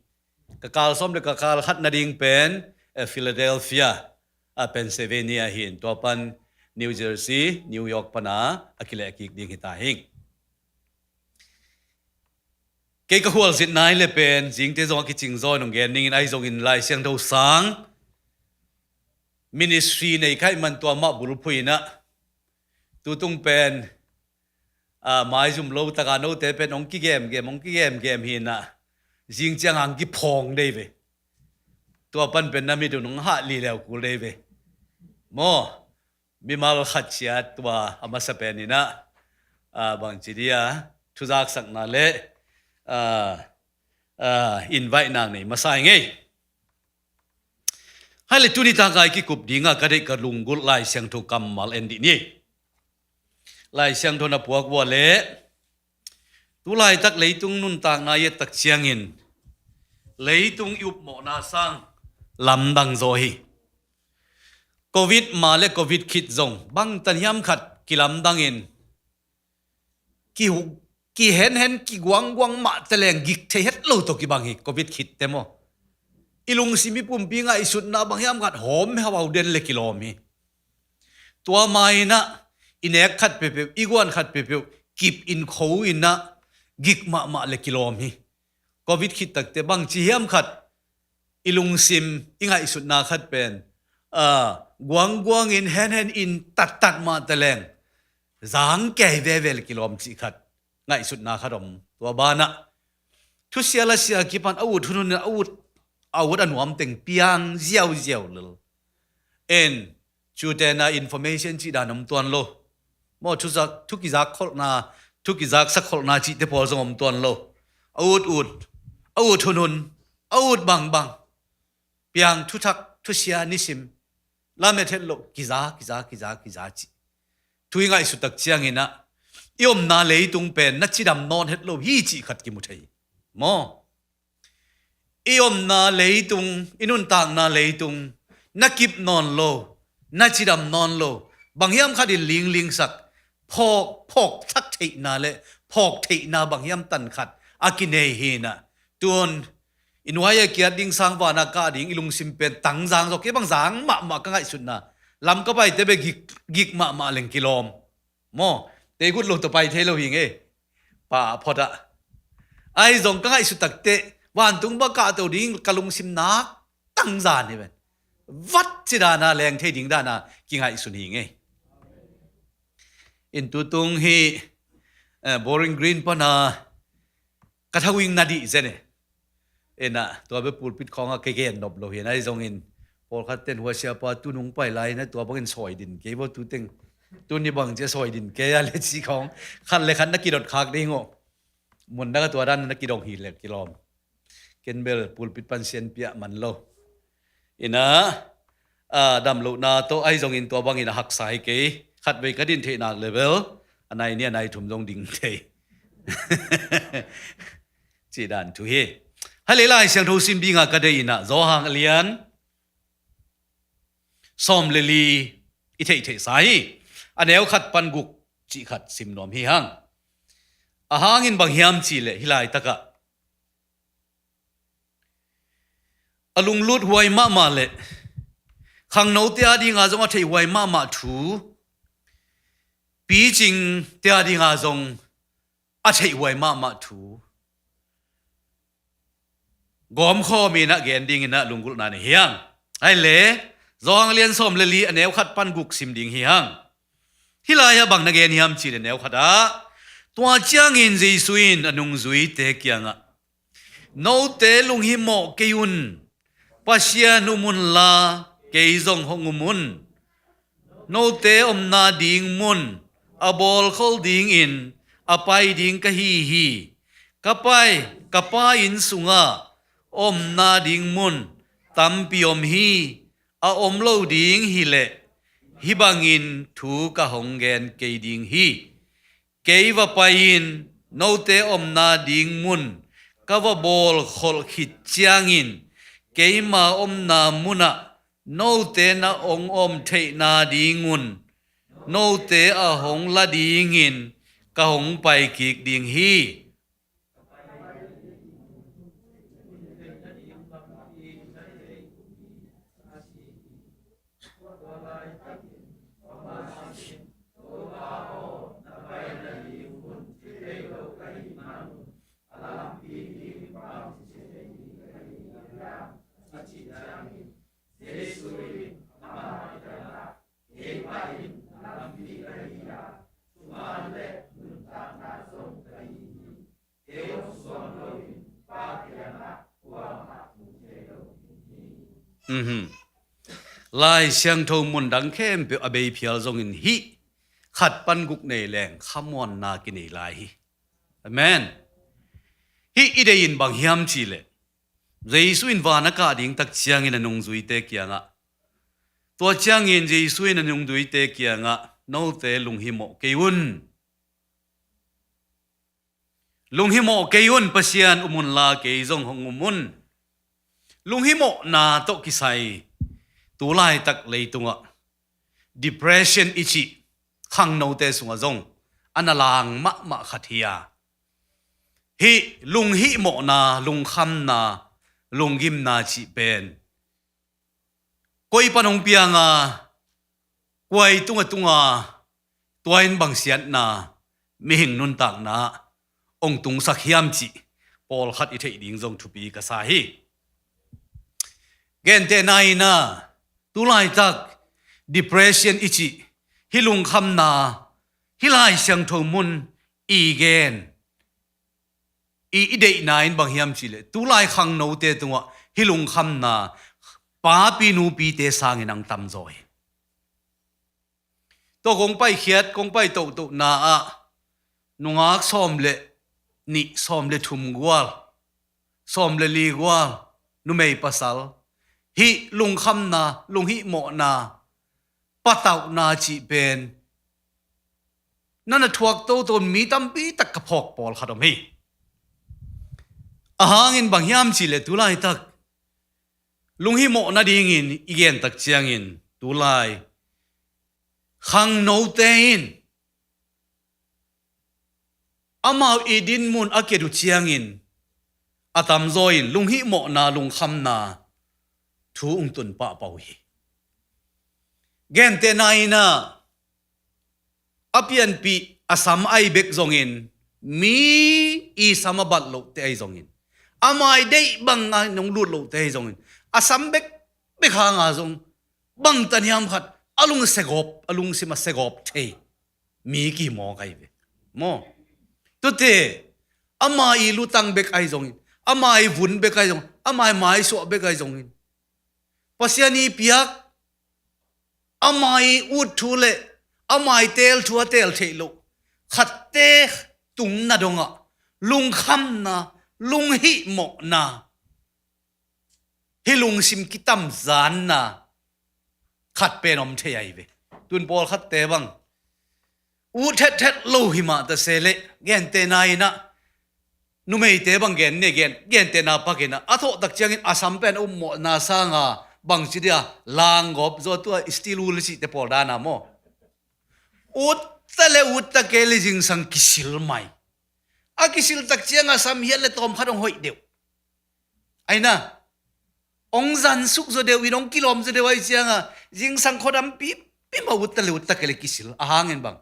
Ka kal sawm le ka kal khat nading pen, eh, Philadelphia, ah, Pennsylvania hi in, tua pan New Jersey, New York pan a a kileh kik ding hi ta hing. Kei ka khualzinna hi le pen zingte zong a kicing zaw in hong gen dingin ahi zongin Lai Siangtho sang ministry nei ka hih man tua mah bulphuh in a, tutung pen, a, maizum lo taka note pen hong kigemgem, hong kigemgem hi in a, zing ciang hong kiphawng dei ve. Tua pan pen na mit un hong hah lileu kul dei ve maw? Mimal khat ciat tua a masa pen in a, a, bangci dia thuzaksakna le, a, a, invite nak nei masa ing ei. Hai le tuni tak a i kikup ding a ka deih ka lunggulh Lai Siangtho kammal en dih ni. Lai Siangtho na puak uh a le, tu laitak leitung nuntakna i et tak ciangin leitung i upmawhna sang lamdang zaw hi. Covid ma le Covid khit zong bangtan hiam khat kilamdang in, ki, kihenhen, kiguangguang mah te leng gik thei het lo tawh kibang hi Covid khit te maw? I lungsim i pumpi ngaihsutna bang hiam khat hawm hauhau den le kilawm hi. Tua ma in a i nek khat peuhpeuh, i guan khat peuhpeuh kip in kho in a gik mahmah le kilawm hi. Covid khit takte bangci hiam khat i lungsim i ngaihsutna khat pen, a, guangguang in, henhen in, tattat mah te leng zang kei veve le kilawm cih khat ngaihsutna khat om. Tua banah thusia lasia kipan a ut hunhun in a ut, a ut a nuam teng piang ziauziau lel. En, cute na information cih dan om tuan lo maw? Thuzak, thu kizak kholhna, thu kizaksak kholhna cihte pawl zong om tuan lo. A ut ut, a ut hunhun, a ut bangbang, piang thuthak thusia nisim, lamet het loh kiza, kiza, kiza, kiza cih. Thu i ngaihsut tak ciangin a, i omna leitung pen na cidam nawn het lo hi cih khat kimu thei maw? I omna leitung, i nuntakna leitung na kip nawn lo, na cidam nawn lo, bang hiam khat in linglingsak, phawk, phawksak theihna le phawk theihna bang hiam tan khat a kinei hi in a, tun i nuai a kiat ding, sang van a kah ding i lungsim pen tangzang zaw, kei bang zang mahmah ka ngaihsutna, Lamka paite bek gik, gik mahmah leng kilawm maw? Teigut lo tawh pai thei lo hi ing ei. Pa phot ah, ahi zong ka ngaihsut takte vantung bang kahto ding ka lungsim nak tangzan hi ven. Vat ci dana leng thei ding dana kingaihsun hi ing ei. In tutung hi, eh, Bowling Green pana ka thawing na dih zen e. Ena, tua bek pulpit khawngah ka gen nop lo hi. Ahi zongin pawlkhat ten hua siapa tu nung pai lai na tua bangin sawi din kei bo, tu teng, tu ni bang cia sawi din kei a le ci khawng khat le khat na kidot khak ding aw. Mun dang a tua dan na kidong hi le kilawm. Ken bel pulpit pan sian piah man lo. Ina, a, damlohna tawh ahi zongin tua bangin a haksa hi kei. Khatvei ka din theihnak level a nai nih a nai thum zong ding thei. Cih dan thu hi. Hale, Lai Siangtho sim dinga ka deih inah Johan a lian sawm le li i theihtheihsa hi. A neu khat pan guk cih khat sim nuam hi hang. A hangin bang hiam cihleh hih laitakah a lunglut huai mahmah le khangnote a dinga zong a theih huai mahmah thu, picingte a dinga zong a theih huai mahmah thu gawmkhawm inah gen dinginah lunggulhna nei hi hang. Hale, Johan a lian sawm le li a neu khat pan guk sim ding hi hang. Hih lai-ah bang na gen hiam cihleh neu khatah, tua ciangin Jesu in a nungzuite kiangah, note lunghimawh kei un. Pasian um unla kei zong hong um un. Note omna ding mun a bawlkhol dingin a pai ding ka hi hi. Ka pai, ka Pa inn sungah omna ding mun tampi om hi. A om lo ding hileh hih bangin thu ka hong gen kei ding hi. Kei va pai-in note omna ding mun ka va bawlkholh khit ciangin keima omna munah note na hong om theihna dingun note a hong la dingin ka hong pai kik ding hi. Mhm. Lai Siangtho mun dang khempeuh a bei phial zongin hih khat pan guk nei leng khamuanna kinei lai hi. Amen. Hih i deih in bang hiam cihleh Jesu in van a kah ding tak ciangin a nungzuite kiangah, tua ciangin Jesu in a nungzuite kiangah, note lunghimawh kei un. Lunghimawh kei un, Pasian um unla kei zong hong um un. Lunghimawhna tawh kisai tu laitak leitungah depression i cih khangnote sungah zong a na lang mahmah khat hi a, hih lunghihmawhna, lungkhamna, lunggimna cih pen koi pan hong pianga, kua i tunga tunga tua in bang siatna, mihing nuntakna hong tungsak hiam cih pawlkhat i theih ding zong thupi ka sa hi. Gentehna in ah tu laitak depression i cih hih lungkhamna, hih Lai Siangtho mun i gen, i, i deihna in bang hiam cihleh tu lai khangnote tungah hih lungkhamna papi nupite sangin ang tamzaw hi. Tua kong paikhiat, kong pai tohtohna ah nungak sawm le nih, sawm le thum gual, sawm le li gual, numei pasal, hih lungkhamna, lunghihmawhna, patauhna cih pen na na thuak toto mi tampi tak ka phawk pawlkhat om hi. A hangin bang hiam cihleh tu laitak lunghihmawh nadingin i gen tak ciangin tu lai khangnote in amau i dinmun a kiat uh ciangin a tamzaw in lunghihmawhna, lungkhamna thu ung tun pahpah uh hi. Gentehna in ah a pianpih a sam ahi bek zongin, mi i sam a bat lohte ahi zongin, ama i deih banga nong lut lohte ahi zongin, a sam bekbek hanga zong bangtan hiam khat a lung segawp, a lungsim a segawp thei mi kimawk ahi ve. Maw? Tute, ama i lutang bek ahi zongin, ama i vun bek ahi zongin, ama i maisuah bek ahi zongin, Pasian i piak, ama i ut thu le ama i teel thu a teel theih loh khatte tungna dongah lungkhamna, lunghihmawhna, hih lungsim kitamzanna khat pen om thei ahi ve. Tun pawlkhatte bang ut thethet lo hi mah ta se leh, gentehna in ah, numeite bang gen ni gen, gentehna pakin ah, a thawh tak ciangin a sam pen a upmawhna sanga bangci dia, langgawp zaw, tua steel wool cihte pawl dana maw, ut ta le ut ta kei le zingsang kisil mai. A kisil tak cianga sam hiat le tawm khat hong hoih deuh. Aina, hong zansuk zaw deuh in, hong kilawm zaw deuh ahih cianga, zingsang khuadam pipi mah ut ta le ut ta kei le kisil. A hangin bang,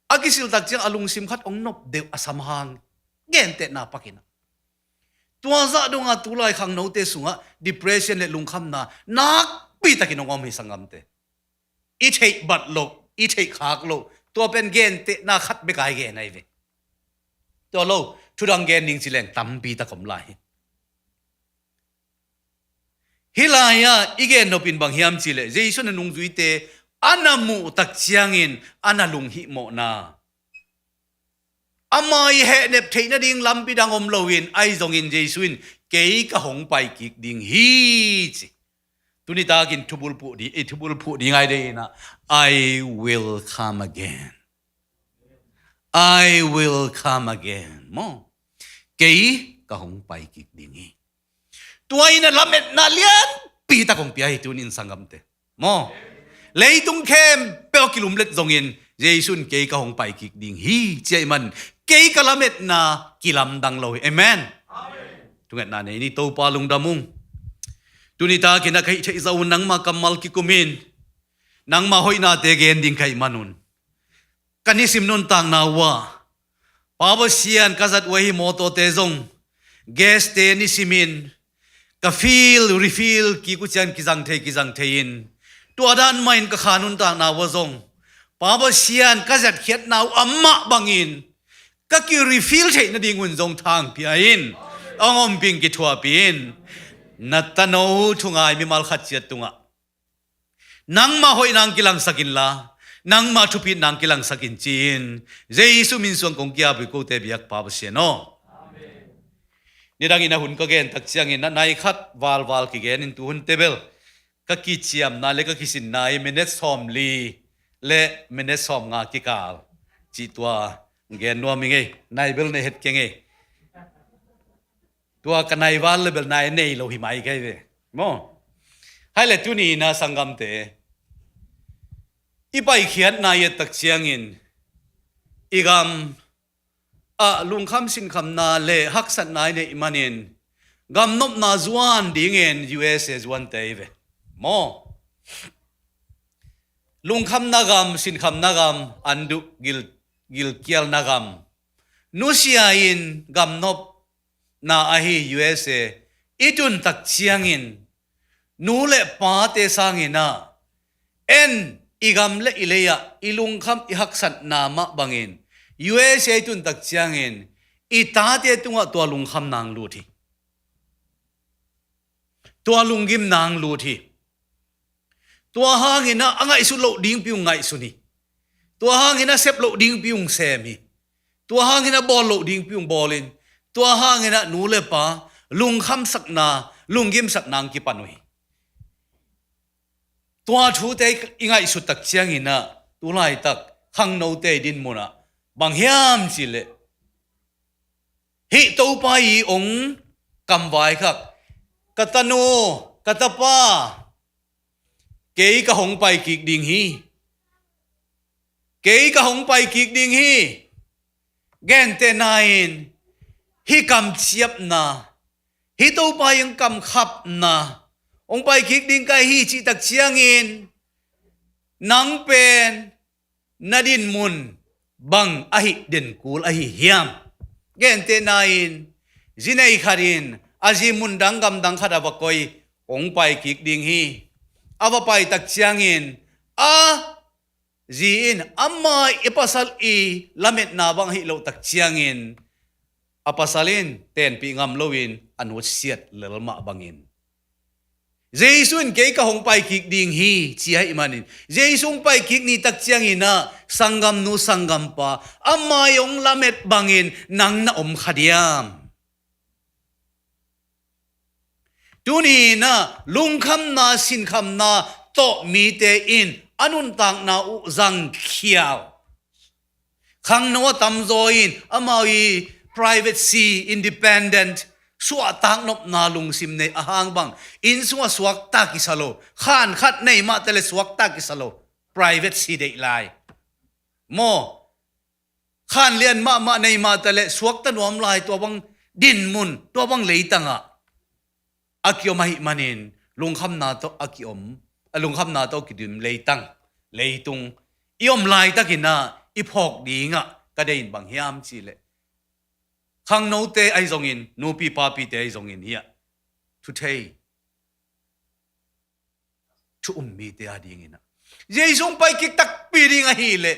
a kisil tak ciang a lungsim khat hong nop deuh a sam hang. Gentehna pakin ah, tua zah donga tulai khangnote sungah depression le lungkhamna nakpi takin hong om hi sanggamte. I theih bat loh, i theih khak loh, tua pen gentehna khat bek a i gen ahi ve. Tua lo, thudang gen ding ci leng tampi tak om lai hi. Hih lai-ah i gen nop in bang hiam cih leh, Jesu in a nungzuite a na muh tak ciangin a na lunghihmawhna, ama i hehnep theih nading lampi dang om loin, ahi zongin Jesu in, "Kei ka hong pai kik ding hi," ci. Tuni takin thubul phuh ding, i thubul phuh ding ai dei in ah, "I will come again. I will come again." Maw? "Kei ka hong pai kik ding hi." Tua in ah lametna lianpi tak hong pia hi tuni in sanggamte. Maw? Leitung khempeuh a kilumlet zongin Jesu in, "Kei ka hong pai kik ding hi," ci ahih man, kei ka lametna kilamdang lo hi. Amen. Thungetna nei ni. Topa lungdam ung. Tuni takin ah ka hih theih zah un nangma kammal kikum in, nangma hoihnate gen ding ka hih manun, ka nisim nuntakna uh ah, Pa Pasian, ka zat uh ahi mawtawte zong, gaste nisimin ka fill, refill kik uh ciang kizang thei, kizang thei in, tua dan mah in ka kha nuntakna uh ah zong, Pa Pasian, ka zatkhiatna uh amah bangin ka ki-refill theih nadingun zong thangpia in, hong ompih in, kithuahpih in. Na tano thungai mimal khat ciat tungah nangma hoih nang kilangsak inla, nangma thupit nang kilangsak in, ci-in Jesu min suang kong ki-ap hi, kote biak Pa Pasian aw. Amen. Nidangin a hun ka gen tak ciangin, na nai khat valval kigen in, tu hunte bel ka kiciamna le ka kisinna i minute sawmli le minute sawmnga kikal cih tua gen nuam hi ngei, nai bel nei het keng ei. Tua ka nai val le bel nai nei lo hi mai kei ve. Maw? Hai le tuni in ah sanggamte, i paikhiatna i et tak ciangin, i gam ah lungkham sinkhamna le haksatna i neih manin, gamnopna zuan dingin U S A zuante i ve. Maw? Lungkhamna gam, sinkhamna gam, an duh gil, gilkialna gam, nusia in gamnop na ahi U S A i tun tak ciangin, nu le pate sangin ah, en, i gam le i lei ah i lungkham i haksatna mah bangin, U S A i tun tak ciangin i tate tungah tua lungkham nang lut hi. Tua lunggim nang lut hi. Tua hangin ah a ngaihsut loh dingpi uh ngaihsun hi. Tua hangin ah sep loh dingpi uh sem hi. Tua hangin ah bawl loh dingpi uh bawlin, tua hangin ah nu le pa lungkhamsakna, lunggimsakna hong kipan uh hi. Tua thute i ngaihsut tak ciangin ah, tu laitak khangnote i dinmun ah bang hiam cih leh, hih Topa i hong kamvaikhak, ka tanu, ka tapa, kei ka hong pai kik ding hi. Kei ka hong pai kik ding hi. Gentehna in, hih kamciapna, hih Topa i hong kamkhapna, hong pai kik ding ka hi cih tak ciangin, nang pen na dinmun bang ahi den kul ahi hiam? Gentehna in, zi nei khat in a zi mun dang gam dang khat a va koi, hong pai kik ding hi. A va pai tak ciangin, a zi in ama i pasal i lametna bang ahi loh tak ciangin, a pasal in tenpih ngam loin a nusiat lel mah bangin, Jesu in kei ka hong pai kik ding hi ci ahih manin, Jesu hong pai kik ni tak ciangin ah, sanggamnu sanggampa, ama i hong lamet bangin nang na om kha diam? Tuni in ah lungkhamna, sinkhamna tawh mite in a nuntakna uh zangkhial, Khangno a tamzaw in amau i privacy, independent, suahtak nopna lungsim nei ahang bang, inn sungah suakta kisa lo, khan khat nei mah tale suakta kisa lo, privacy deih lai. Maw, khan lian mahmah nei mah tale suakta nuam lai, tua bang dinmun, tua bang leitangah a kiom ahih manin lungkhamna tawh a kiom, a lungkhamna tawh kidim leitang, leitung i om laitakinah i phawk dingah ka deih in bang hiam cihleh, khangnote ahi zongin, nupi papite ahi zongin hiah thuthei, thu um mite a dinginah Jesu hong paikik takpi ding ahileh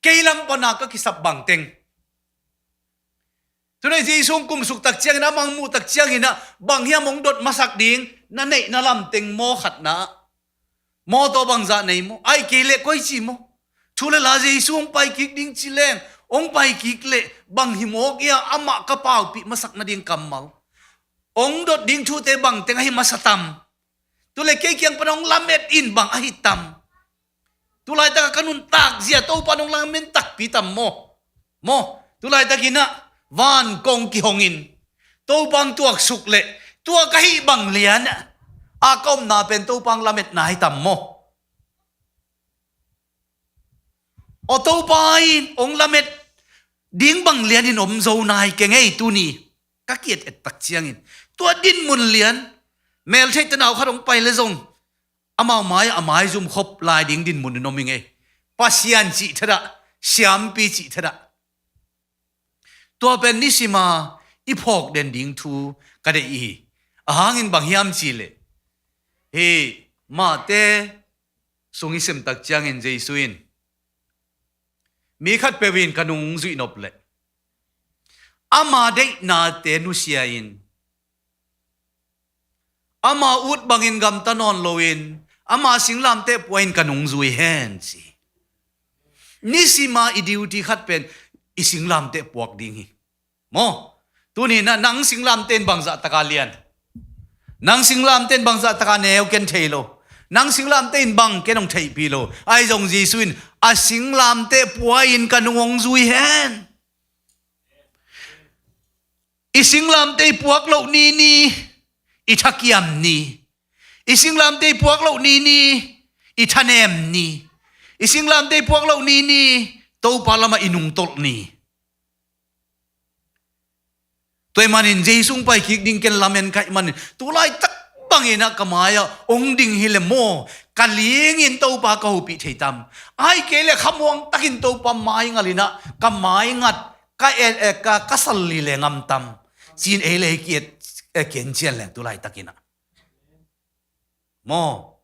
kei lam pana ka kisap bangteng, tule Jesu hong kumsuk tak ciangin, a mangmuh tak cianginah bang hiam hong dot masak ding na neih na lamteng maw? Khatna, maw, tua bangzah nei maw? Ai kei leh koici maw? Thu le la Jesu hong paikik ding ci leng, hong paikik leh bang hi mawk ia, amah ka paupih masak nading kammal, hong dot ding thute bangteng ahi masa tam? Tule kei kiang pana hong lamet in bang ahi tam? Tulaitaka ka nuntak zia Topa nong lamen takpi tam maw? Maw, tulaitakinah van kong kihongin Topa hong tuaksuk leh tua ka hih bang lian a ka omna pen Topa hong lametna hi tam maw? Aw, Topa in hong lamet ding bang lianin om zo nai keng ei tuni. Ka kiet et tak ciangin tua dinmun lian, meltheih tanau khat hong pai le zong amau mai-ah a maizum khop lai ding dinmun in om ing ei. Pasian cih thadah, siampi cih thadah. Tua pen nisima i phawk den ding thu ka deih i hi. Ahangin bang hiam cihleh, hi Mate sung i sem tak ciangin Jesu in mi khat peuh in ka nung zuih nop leh ama deihnate nusia in, ama ut bangin gamta nawn loin ama singlamteh pua in ka nung zui hen ci. Nisima i duty khat pen i singlamteh puak ding hi. Maw, tuninah nang singlamteh in bangzah taka lian, nang singlamteh in bangzah taka neu ken thei lo, nang singlamteh in bang ken hong theihpih lo. Ahi zong Jesu in a singlamteh pua in ka nung hong zui hen. I singlamteh i puak loh ni ni i thakiam ni, i singlamteh i puak loh ni ni i thanem ni, i singlamteh i puak loh ni ni Topa lamah i nungtolh ni. Tua ahih manin Jesu hong paikik ding ken lamen ka hih manin tulaitak banginah ka mai-ah hong ding hileh maw, ka lingin Topa ka hopih thei tam? Ai kei leh khamuang takin Topa mai ngalinah ka mai ngat, ka et, eh, ka, ka sal lile ngam tam? Ci-in ei le ei ki et, eh, ki en cian leng tulaitakinah. Maw,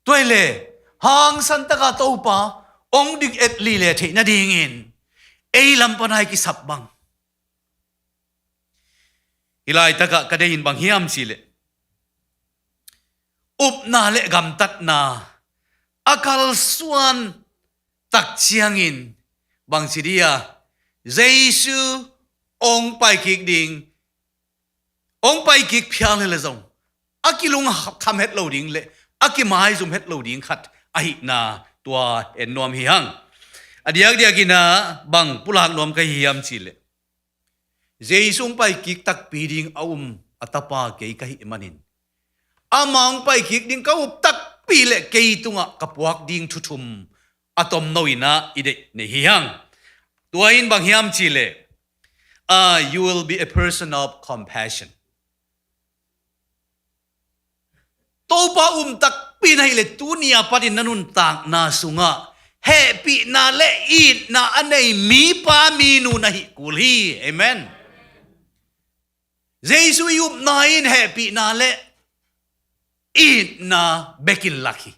tua hileh hangsan taka Topa hong ding et lile theih nadingin ei lam pana i kisap bang. Hih laitakah ka deih in bang hiam cihleh, upna le gamtatna a kalsuan tak ciangin bangci dia, Jesu hong paikik ding, hong paikik phial hi le zong a kilungkham het lo ding le a kimaizum het lo ding khat ahihna tua en nuam hi hang. A diakdiakinah bang pulak nuam ka hi hiam cihleh, Jesu hong paikik takpi ding a um a tapa kei ka hih manin, ama hong paikik ding ka up takpi le kei tungah ka puak ding thu thum a tomno inah i deih nei hi hang. Tua in bang hiam cihleh, ah, you will be a person of compassion. Topa um takpi na hileh tuni a patin na nuntakna sungah hehpihna le itna a nei mipa minu na hih kul hi. Amen. Jesu i upna in hehpihna le itna bekin lak hi.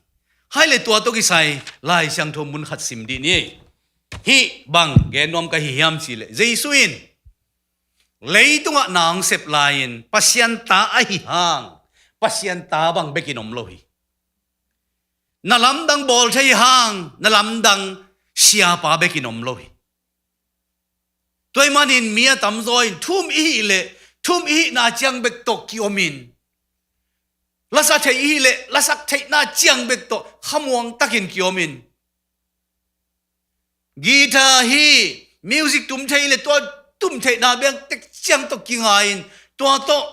Hai le tua tawh kisai Lai Siangtho mun khat sim dih ni. Hih bang gen nuam ka hi hiam cihleh, Jesu in leitungah na hong sep lai-in Pasian ta ahi hang Pasian ta bang bekin om lo hi. Na lamdang bawl thei hang na lamdang siapa bekin om lo hi. Tua ahih manin mi a tamzaw in thu um i hih leh thu um i hihna ciang bek tawh kiomin, lasa theih i hih leh lasak theihna ciang bek tawh khamuang takin kiomin, Guitar hi, music tum thei le tua tum theihna bek tek ciang tawh kingai-in tua tawh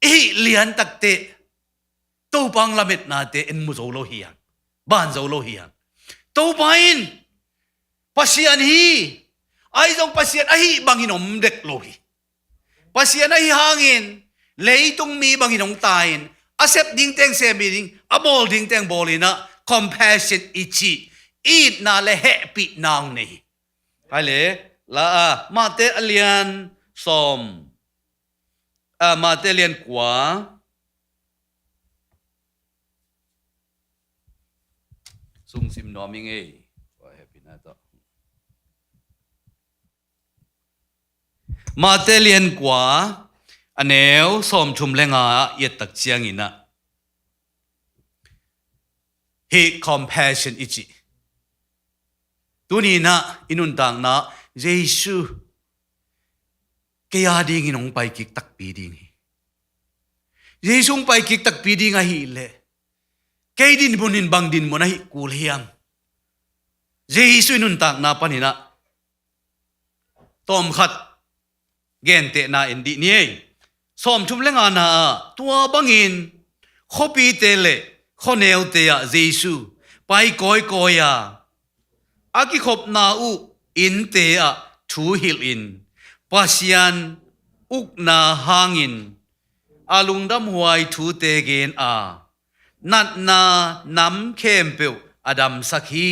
i hih lian takte Topa hong lametnate en mu zo lo hi hang, ban zo lo hi hang. Topa in Pasian hi, ahi zong Pasian ahih bangin om dek lo hi. Pasian ahi hangin leitung mi bangin hong tai-in a sep ding teng sem ding, a bawl ding teng bawl in ah compassion i cih itna le hehpihna hong nei hi. Hai le, la a, Mate a lian sawm, a, Mate a lian kua. Sungsim nuam ing ei. Kua hehpihna tawh. Mate lian kua, a neu sawmthum le nga ah i et tak ciangin ah hih compassion i cih. Tuni in ah i nuntakna Jesu kei a dingin hong pai kik takpi ding hi. Jesu hong pai kik takpi ding ahih leh kei dinmun in bang dinmun ahih kul hiam? Jesu i nuntakna panin ah tawmkhat gentehna en dih ni ei. Sawmthum le ngana ah tua bangin khuapite le khuaneute ah Jesu pai kawikawi a, a kikhopna uh innte ah thu hilhin Pasian ukna hangin a lungdamhuai thute gen a, natna nam khempeuh a damsak hi.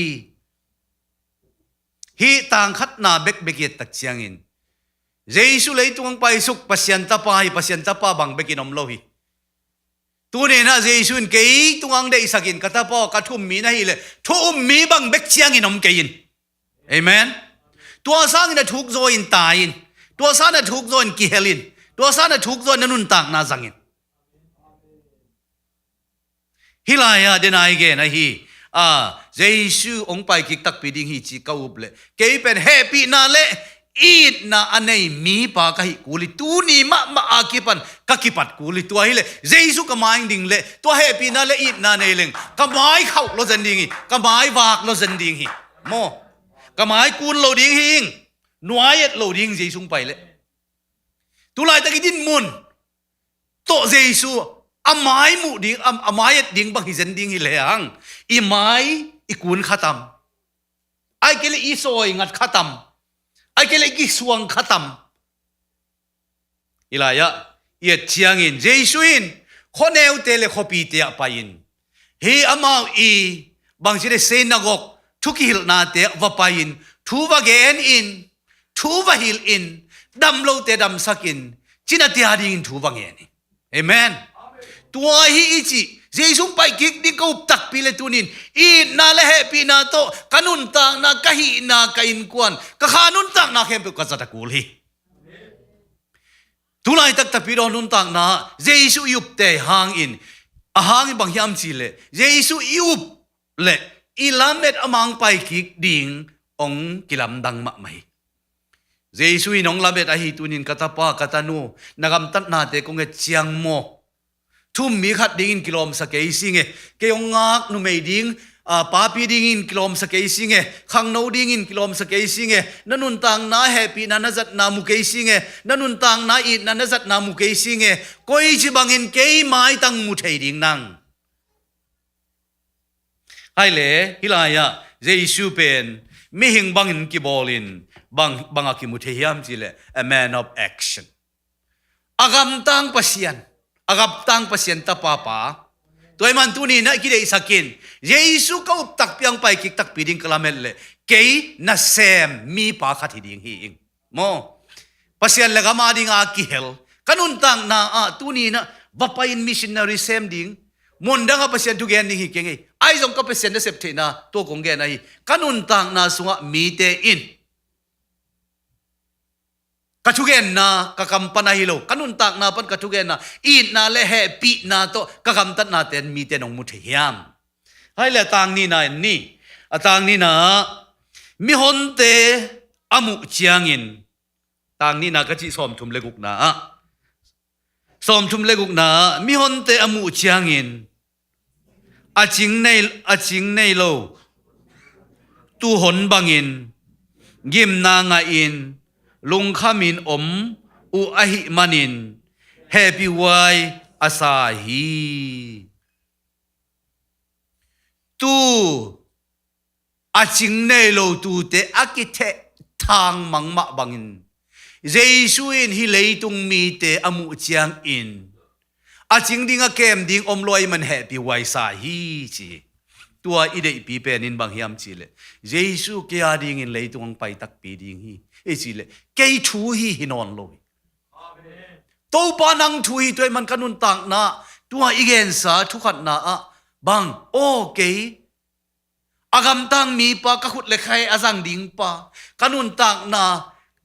Hih tangkhatna bekbek i et tak ciangin Jesu leitung hong paisuk Pasian Tapa hi, Pasian Tapa bang bekin om lo hi. Tuni in ah Jesu in kei tungah hong deihsakin ka Tapa aw ka thu um mi na hih leh thu um mi bang bek ciangin om kei in. Amen. Tua sangin a thuk zaw in tai in, tua sangin a thuk zaw in kihel in, tua sangin a thuk zaw in na nuntakna zang in. Hih lai-ah den a i gen ahi, a, Jesu hong pai kik takpi ding hi ci ka up leh kei pen hehpihna le itna a nei mipa ka hih kul hi. Tuni mahmah a kipan ka kipat kul hi. Tua hi leh Jesu ka mai ding leh tua hehpihna le itna nei leng ka mai khauh lo zen ding hi, ka mai vak lo zen ding hi. Maw, ka mai kun lo ding hi ing, nuai et lo ding Jesu hong pai leh. Tulaitak i dinmun tawh Jesu a mai muh ding, a, a mai et ding bang hi zen ding hi lehang i mai i kun khatam. Ai kei leh i sawi ngat khatam. Ai kei leh i kisuang khatam. Hih lai-ah i et ciangin Jesu in khuaneute le khuapite ah pai-in hi amau i bangci le sinagog thu kihilhnate ah va pai-in thu va gen in, thu va hilh in, dam lote damsak in, cina tia dingin thu va ngen hi. Amen. Tua hi i cih Jesu hong pai kik ding ka up takpi le tunin itna le hehpihna tawh ka nuntakna, ka hihna, ka innkuan, ka kha nuntakna khempeuh ka zat a kul hi. Tulaitak tapidaw nuntakna Jesu i upte hangin, a hangin bang hiam cih leh Jesu i up leh i lamet a mang pai kik ding hong kilamdang mahmah hi. Jesu in hong lamet ahi tunin ka tapa, ka tanu, na gamtatnate kong et ciang maw? Thu um mi khat dingin kilawmsa kei sing e. Kei hong ngak numei ding, a, papi dingin kilawmsa kei sing e. Khangno dingin kilawmsa kei sing e. Na nuntakna hehpihna na zatna mu kei sing e. Na nuntakna itna na zatna mu kei sing e. Koici bangin kei maitang mu thei ding nang? Hai le, hih lai-ah Jesu pen mihing bangin kibawlin bang, bang a kimu thei hiam cih leh a man of action. A gamtang Pasian, a gamtang Pasian tapa pa. Tua ahih man tuni in ah i kideihsak in, Jesu ka up takpi, hong pai kik takpi ding ka lamet leh kei nasem mipa khat hi ding hi ing. Maw? Pasian le gam a ding a kihel ka nuntakna ah tuni in ah va pai-in missionary sem ding, mun dang ah Pasian thu gen ding hi keng ei. Ahi zong ka Pasian nasep theihna tua kong gen ahi. Ka nuntakna sungah mite in ka thugenna ka kam pan ahi lo, ka nuntakna pan ka thugenna, itna le hehpihna tawh ka gamtatnate in mite in hong mu thei hiam? Hai le, a tang nihna en ni. A tang nihna ah mihonte a muh ciangin, tang nihna ka cih sawmthum le gukna ah, sawmthum le gukna ah mihonte a muh ciangin a cing nei, a cing nei lo, tuhon bangin gimna ngahin lungkhamin om uh ahih manin hehpihhuai a sa hi. Tu a cing nei lo tute a kithehthang mangmah bangin Jesu in hih leitung mite a muh ciangin a cing ding a kem ding om lo ahih man hehpihhuai sa hi ci hi. Tua i deihpi pen in bang hiam cihleh Jesu kei a dingin leitung hong pai takpi ding hi i cihleh kei thu hi hi nawn lo hi. Topa nang thu hi, tua ahih man ka nuntakna, tua i gensa thukhatna ah bang, aw kei a gamtang mipa, ka khut le kha a zang dingpa, ka nuntakna,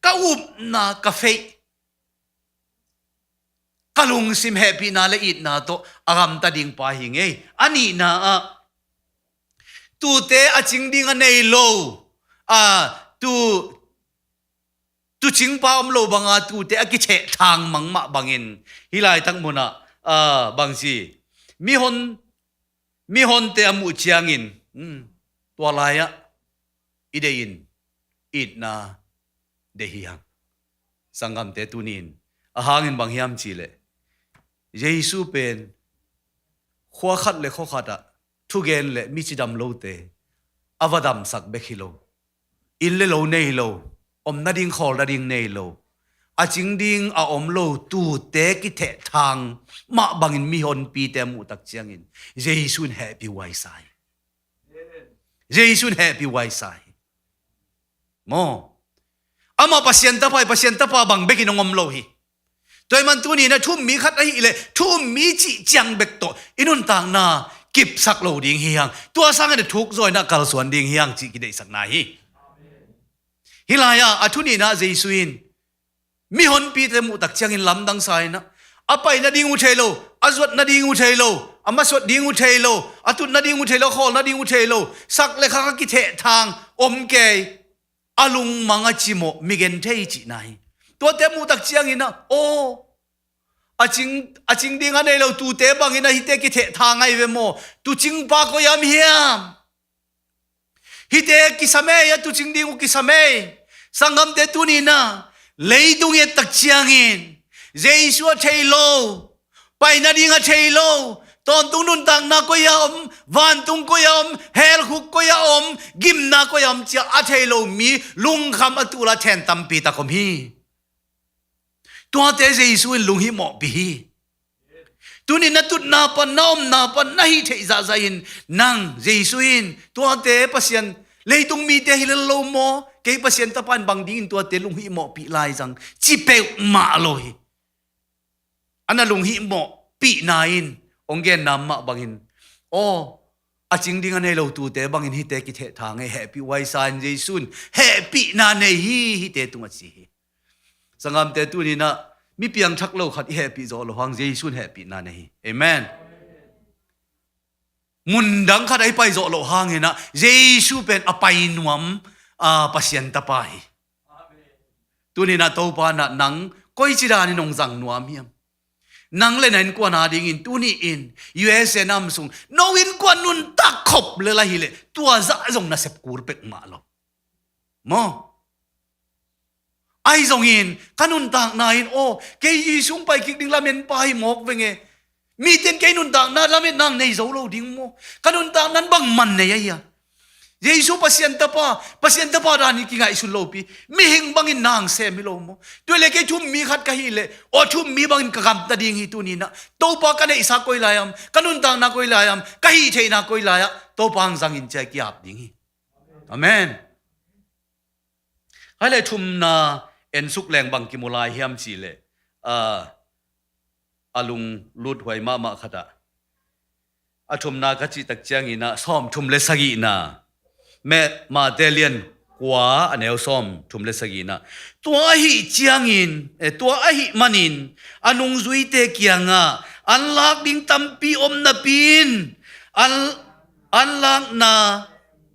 ka upna, ka faith, ka lungsim hehpihna le itna tawh a gamta dingpa hi ngei. A nihna ah tute a cing ding a nei lo, a, tu tucingpa om lo banga tute a kithehthang mangmah bangin hih laitak munah, a, bangci mihon, mihonte a muh ciangin, um, tua lai-ah i deih in itna deih hi hang. Sanggamte tuni-in a hangin bang hiam cihleh Jesu pen khua khat le khua khatah thugen le mi cidam lote a va damsak bek hi lo. Inn le lo nei lo, om nading khawl nading nei lo, a cing ding a om lo tute kithehthang mah bangin mihonpite a muhtak ciangin Jesu in hehpihhuai sa hi. Jesu in hehpihhuai sa hi. Maw? Amah Pasian tapa hi, Pasian tapa bang bekin hong om lo hi. Tua ahih man tuni-in a thu-um mi khat ahih leh thu-um mi cih ciang bek tawh i nuntakna kipsak lo ding hi hang. Tua sangin a thuk zawina kalsuan ding hi hang cih kideihsakna hi. Hih lai-ah a thu nihna Jesu in mihonpite muhtak ciangin lamdang sa inah a pai nading uh thei lo, a zuat nading uh thei lo, a masuat ding uh thei lo, a tut nading uh thei lo, khawl nading uh thei lo, sak le khak a kithehthang om kei, a lungmang a cimawh mi genthei cihna hi. Tuate muhtak cianginah aw, a cing, a cing ding a nei lo tute bangin a hihte kithehthang ahi ve maw? Tucingpa koi-ah om hiam? Hihte kisam ei, a tucing ding uh kisam ei. Sanggamte tuni-inah leitung i ettak ciangin Jesu a thei lo, pai nading a thei lo, tawntung nuntakna koi-ah om, vantung koi-ah om, helkhuk koi-ah om, gimna koi-ah om ci-a a thei lo mi lungkham a tul a then tampi tak om hi. Tuate Jesu in lunghimawhpih hi. Tuni na tutna pan, na omna pan, na hih theih zahzah in nang Jesu in tuate Pasian, leitung mite hi lel lo maw, kei Pasian tapa in bang dingin tuate lunghimawhpih lai zang ci peuhmah lo hi. A na lunghimawhpihna in hong genna mah bangin, aw, a cing ding a nei lo tute bangin hihte kithehthang ei, hehpihhuai sa in Jesu in hehpihna nei hi hihte tungah ci hi. Sanggamte tuni-inah mi piangthak lo khat i hehpih zawh loh hang Jesu in hehpihna nei hi. Amen. Mundang khat a i pai zawh loh hanginah Jesu pen a pai nuam, a, Pasian tapa hi. Tuni-inah Topa inah nang koici danin hong zang nuam hiam? Nang le na innkuan a dingin tuni-in U S A nam sung no innkuan nuntak khop lel ahileh tua zah zong na sep kul peuhmah lo. Maw? Ahi zongin ka nuntakna in, aw, kei Jesu hong pai kik ding lamenpa hi mawk veng e. Mite in kei nuntakna lametna nei zo lo ding maw? Ka nuntakna in bangmah nei ahi a? Jesu Pasian tapa, Pasian tapa danin kingaihsun lopi, mihing bangin nang sem hi lo maw? Tua leh kei thu-um mi khat ka hih leh, aw, thu-um mi bangin ka gamta ding hi tuni-inah. Topa ka neihsa koi lai-am, ka nuntakna koi lai-am, ka hih theihna koi lai-ah Topa hong zangin ci-a i ki-ap ding hi. Amen. Hai le thumna en suk leng bang kimu lai hiam cihleh, a, a lunglut huai mahmah khatah, a thumna ka cihtak cianginah sawmthum le sagihna, Mate lian kua a neu sawmthum le sagihna, tua ahih ciangin, eh, tua ahih manin a nungzuite kiangah an lak ding tampi om napi-in an, an lakna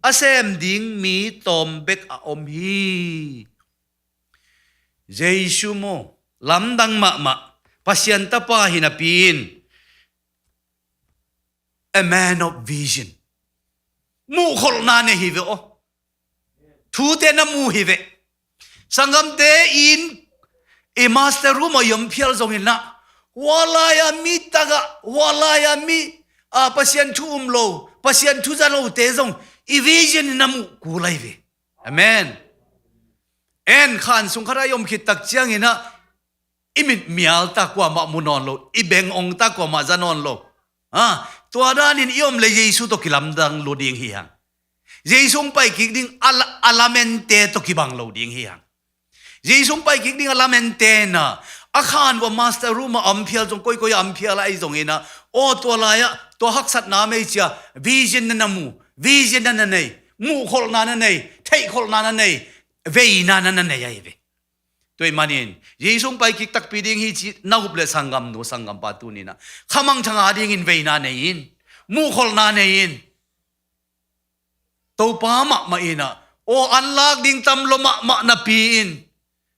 a sem ding mi tawm bek a om hi. Jesu maw, lamdang mahmah, Pasian tapa hi napi-in, a man of vision. Muhkholhna nei hi ve aw. Tute na mu hi ve. Sanggamte in i master room ah i om phial zongin ah, hua lai-a mi tagah, hua lai-a mi, a, Pasian thu um lo, Pasian thu za lote zong i vision in na muh kul ahi ve. Amen. En khan sung khat ah i om khit tak ciangin ah, i mit mial ta kuamah mu nawn lo, i beng ong ta kuamah za nawn lo. Ha, tua danin i om le Jesu tawh kilamdang lua ding hi hang. Jesu hong pai kik ding a la-, a lamente tawh kibang lo ding hi hang. Jesu hong pai kik ding a lamente na, a khan vua master room ah a om phial zong, koikoi a om phial ahi zongin ah, aw, tua lai-ah tua haksatna mei cia, vision na na mu, vision na na nei, muhkholhna na nei, theihkholhna na nei, veina na na nei ahi ve. Tua ahih manin Jesu hong pai kik takpi ding hi ci na up le sanggamnu sanggampa tuni-in ah, khamangthang a dingin veina nei in, muhkholhna nei in. Topa mahmah in ah, aw, an lak ding tam lua mahmah napi-in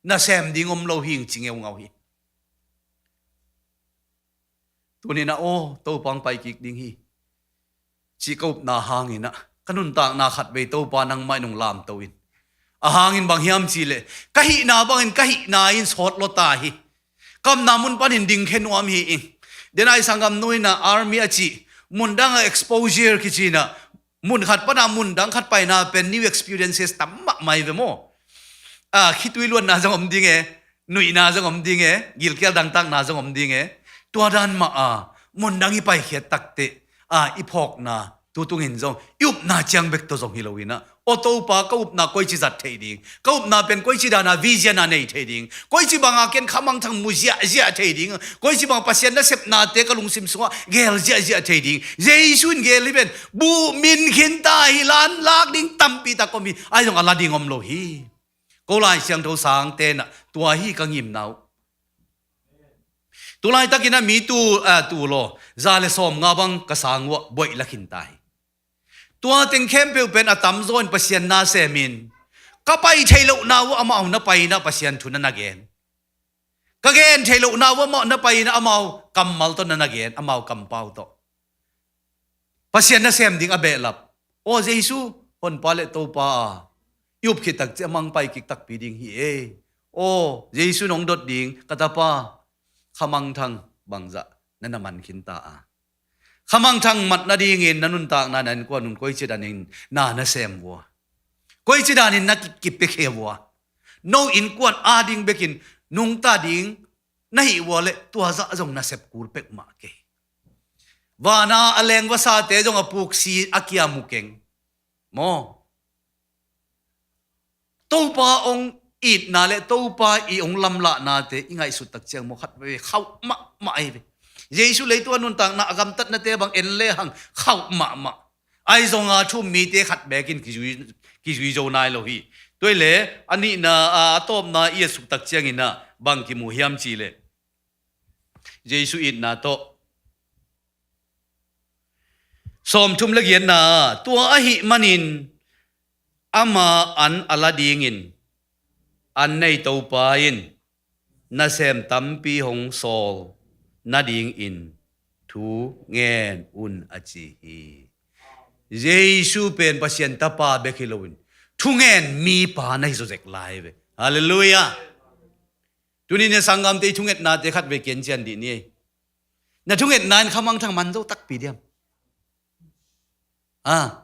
nasem ding om lo hi ing ci ngeungau hi. Tuni-in ah, aw, Topa hong pai kik ding hi cih ka upna hangin ah, ka nuntakna khatvei Topa nangmah in hong lamto in. A hangin bang hiam cih leh, ka hihna bangin ka hihna in sawt lua ta hi. Ka omna mun panin dingkhia nuam hi ing. Denai sanggamnu in ah army a cih, mundang a exposure kici in ah, mun khat pan a mundang khat paina pen new experiences tam mahmah hi ve maw. A, khitui luanna zong om ding e, nuihna zong om ding e, gilkial dangtakna zong om ding e. Tua dan mah a, mundang i paikhiat takteh, a, i phawkna tu tungin zong, i upna ciang bek tawh zong hi lo-in ah, aw Topa, ka upna koici zat thei ding, ka upna pen koici dana vision a nei thei ding, koici banga ken khamangthang mu ziahziah thei ding, koici banga Pasian nasepnate ka lungsim sungah geel ziahziah thei ding. Jesu in geel hi pen, buh min khin ta hi, la an lak ding tampi tak om hi, ahi zong a la ding om lo hi. Ko Lai Siangtho sangte in ah tua hi ka ngimna uh. Tulaitakin ah mi tu, a, tu law, za le sawmnga bang ka sang uh ah buaih la khin ta hi. Tua teng khempeuh pen a tamzaw in Pasian na semin, ka pai theih lohna uh ah amau na pai in ah Pasian thu na na gen. Ka gen theih lohna uh ah amau na pai in ah amau kammal tawh na na gen, amau kampau tawh. Pasian nasem ding a behlap. Aw Jesu, Honpa le Topa a, i up khit tak ciang amah hong pai kik takpi ding hi e. Aw Jesu, nong dot ding, ka tapa, khamangthang bangzah na na man khin ta a. Khamangthang mat nadingin na nuntakna, na innkuan un koici danin na na sem vua, koici danin na ki, kipia khe vua. No innkuan ading bekin nungta ding na hih vua leh tua zah zong na sep kul pek mah kei. Vana a leng vasate zong a puksi a kia mu keng. Maw? Topa hong itna le Topa i hong lamlahnate i ngaihsut tak ciang maw, khat veve khauh mahmah ahi ve. Jesu leitung a nuntakna, a gamtatnate bang en lehang khauh mahmah. Ahi zonga thu-um mite khat bekin kizui, kizui zo nai lo hi. Tua hi leh a nihna, a, a tawpna i et suk tak ciangin ah bang kimu hiam cih leh, Jesu itna tawh, sawmthum le giatna, tua ahih manin ama an a la dingin an nei Topa in nasem tampi hong sawl nadingin thu ngen un a ci hi. Jesu pen Pasian Tapa bek hi loin thungen mipa na hi zawzek lai ve. Halleluiah. Tuni-in ah sanggamte, i thungetnate khat vei kiancian dih ni. Na thungetna in khamangthang man zo takpi diam? A,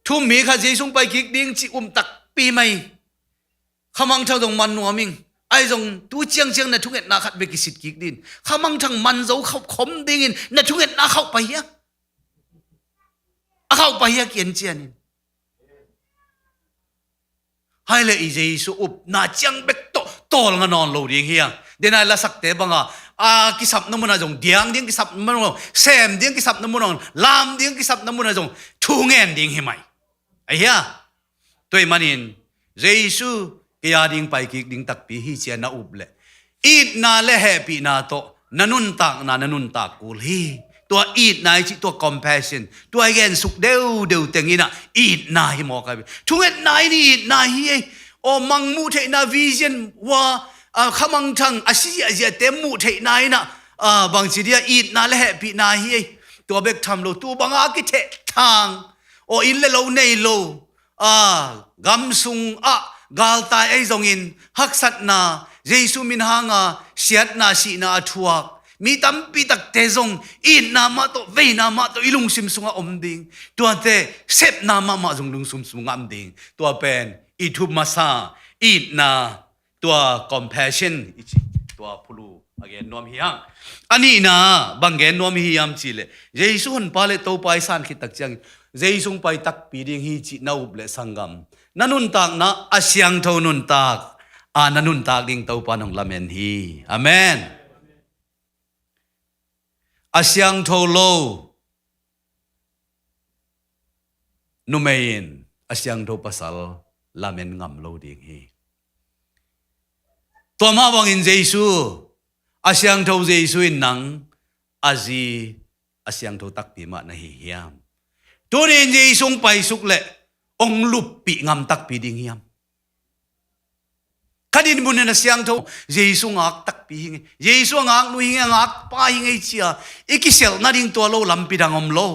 thu-um mi khat Jesu hong pai kik ding cih um takpi mai. Khamangthang zong man nuam ing. Ahi zong tu ciangciang na thungetna khat vei kisit kik dih in. Khamangthang man zo khauh khom dingin na thungetna khauh pah hia? A khauh pah hia kiancian in? Hai leh i Jesu upna ciang bek tawh tawlnga nawn lo ding hi hang. Denai lasakte banga, a, kisapna munah zong diang ding, kisapna munah zong sem ding, kisapna munah zong lam ding, kisapna munah zong thu ngen ding hi mai. Ahi a? Tua ahih manin Jesu kei a ding pai kik ding takpi hi ci-a na up leh, itna le hehpihna tawh na nuntakna na nuntak kul hi. Tua itna i cih, tua compassion, tua i gensuk deudeu teng in ah itna hi mawk ahi ve. Thungetna in itna hi ei. Aw, mangmuh theihna, vision, hua, a, khamangthang a si ziahziahte muh theihna in ah, a, bangci dia, itna le hehpihna hi ei. Tua bek tham lo, tu banga kithehthang, aw, inn le lo nei lo, a, gam sungah galtai ahi zongin haksatna, Jesu min hanga siatna, sihna a thuak mi tampi takte zong itna mah tawh, veina mah tawh i lungsim sungah om ding. Tuate sepna mahmah zong lungsim sungah om ding. Tua pen i thu masa, itna, tua compassion i ci, tua phulu a gen nuam hi hang. A nihna bang gen nuam hi hiam cihleh, Jesu honpa le Topa i san khit tak ciangin Jesu hong pai takpi ding hi cih na up le sanggam, na nuntakna a siangtho nuntak a na nuntak ding Topa nong lamen hi. Amen. A siangtho lo numei in a siangtho pasal lamen ngam lo ding hi. Tua mah bangin Jesu, a siangtho Jesu in nang a zi a siangtho takpi mah na hi hiam? Tuni in Jesu hong paisuk leh hong luppih ngam takpi ding hiam? Ka dinmun in a siangtho, Jesu ngak takpi hi ngei, Jesu a ngak nu hi ngei, a ngak pa hi ngei cia i kiselh nading tua lo lampi dang om lo.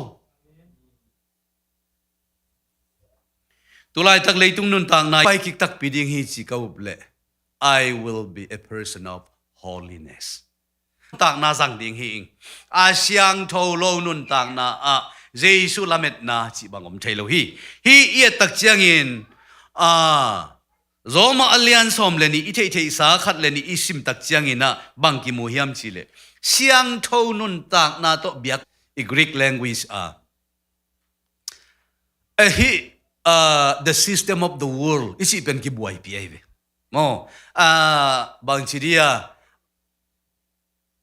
Tulaitak leitung nuntakna paikik takpi ding hi ci ka up leh, I will be a person of holiness. Nuntakna zang ding hi ing. A siangtho lo nuntakna ah Jesu lametna cih bang om thei lo hi. Hih i et tak ciangin, a, Roma a lian sawm le nih i theihtheihsa khat le nih i sim tak ciangin ah bang kimu hiam cihleh, siangtho nuntakna tawh biak, i Greek language a, a hih, a, the system of the world i cih pen kibuaipi ahi ve. Maw, a, bangci dia,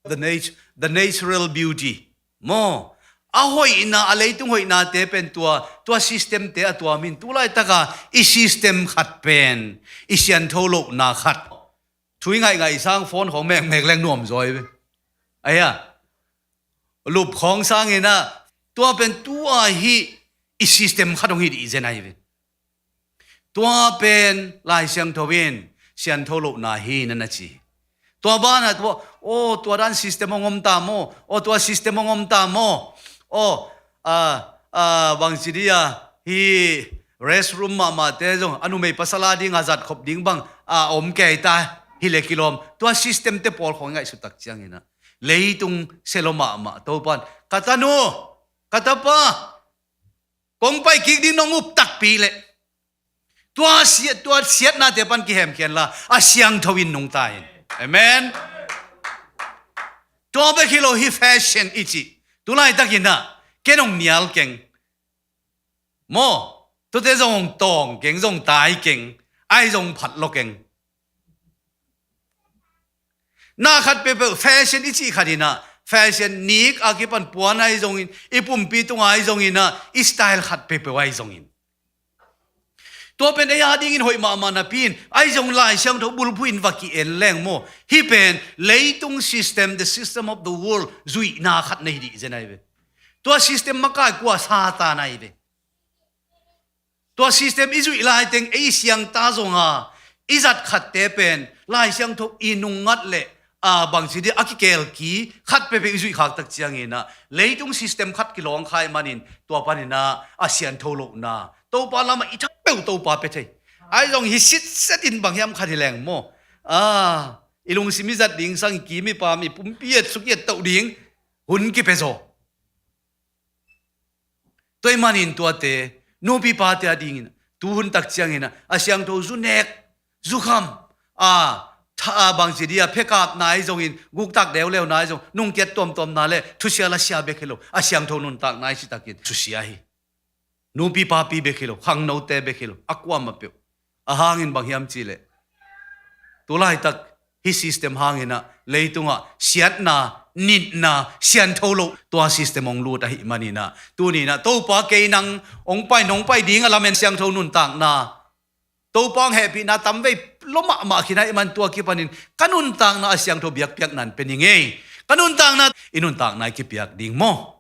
the nat-, the natural beauty. Maw, a hoihna, a leitung hoihnate pen tua, tua systemte a tuam in, tulaitaka i system khat pen i siantho lohna khat. Thu i ngaihngaih sang phone khawng mekmek leng nuam zaw hi ve. Ahi a, lup khawng sangin ah, tua pen tua hih i system khat hong hi dih zen ahi ve. Tua pen Lai Siangtho in siantho lohna hi na na ci. Tua banah tua, aw, tua dan system hong om ta maw? Aw, tua system hong om ta maw? Aw, a, a, bangci dia, hih restroom mahmahte zong a numei pasal a ding a zatkhop ding bang a om kei ta hi le kilawm. Tua systemte pawl khawng i ngaihsut tak ciangin ah, leitung sia lo mahmah Topa in, ka tanu, ka tapa, kong paikik ding nong up takpi leh, tua siat, tua siatnate pan kihemkhia inla, a siangtho in nungta in. Amen. Tua bek hi lo, hih fashion i cih, tulaitakin ah ken hong nial keng. Maw, tuate zong hong tawng keng, zong tai keng, ahi zong phat lo keng. Na khat peuhpeuh fashion i cih khat in ah, fashion nik a kipan puan ahi zongin, i pumpi tunga ahi zongin ah, i style khat peuhpeuh ahi zongin, tua pen ei a dingin hoih mahmah napi in, ahi zong Lai Siangtho bulphuh in va ki-en leng maw, hih pen leitung system, the system of the world, zuihna khat na hi dih zen ahi ve. Tua system makai kua? Satan ahi ve. Tua system i zuih laiteng ei siangta zonga i zat khatte pen Lai Siangtho i nungngat le, a, bangci dia, a kikelki khat peuhpeuh i zuih khak tak ciangin ah, leitung system khat kilawng kha ahih manin tua panin ah a siantho lohna, Topa lamah i tha peuh Topa pia thei. Ahi zong hi sitset in bang hiam khat hi leng maw, a, i lungsim i zat ding sang, i kim i pam, i pumpi et suk i et toh ding hun kipia zaw. Tua ahih manin tuate, nupi pate a dingin, tuhun tak ciangin ah, a siangtho zu nek, zu kham, a, tha-, a, bangci dia, phekapna ahi zongin, guktak deuleuna ahi zong, nungkiat tuamtuamna le thusia lasia bek hi lo, a siangtho nuntakna i cih takin thusia hi. Nupi papi bek hi lo, khangnote bek hi lo, a kuamah peuh. A hangin bang hiam cihleh, tulaitak hih system hangin ah leitungah siatna, nitna, siantho loh tua system hong lut ahih manin ah, tuni in ah Topa kei nang hong pai, nong pai ding a lamen siangtho nuntakna, Topa hong hehpihna tamvei lo mahmah khin ahih man tua kipanin ka nuntakna a siangtho biakpiakna in pia ning ei. Ka nuntakna, i nuntakna i kipiak ding maw?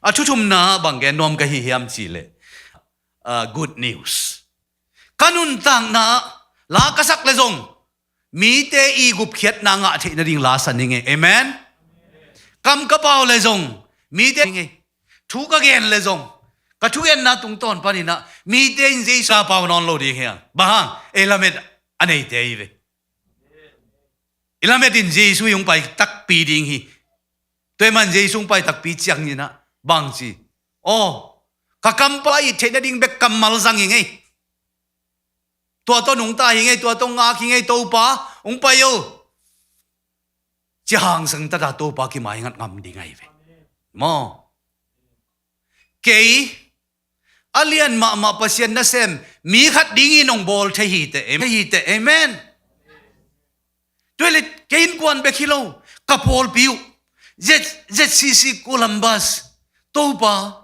A thuthumna bang gen nuam ka hi hiam cihleh, ah, good news. Ka nuntakna la ka sak le zong mite i gupkhiatna ngah theih nading la sa ning ei. Amen. Kam ka pau le zong mite ning ei. Thu ka gen le zong Ka thugenna tungtawn panin ah mite in Jesu a pau nawn lo ding hi hang. Bang hang? Ei lamet a neite hi ve. I lamet in Jesu hong pai takpi ding hi. Tua ahih man Jesu hong pai takpi ciangin ah bang ci? Aw, ka kampa it theih nading bek kammal zang hi ing ei. Tua tawh nungta hi ing ei, tua tawh ngak hi ing ei, Topa hong pai o, ci hangsan tata Topa kimai ngat ngam ding ahi ve. Maw? Kei a lian mahmah Pasian nasem mi khat dingin hong bawl thei hi teh. Amen. Tua hi leh kei innkuan bek hi lo, ka pawlpi uh, Z-, ZCC Columbus, Topa,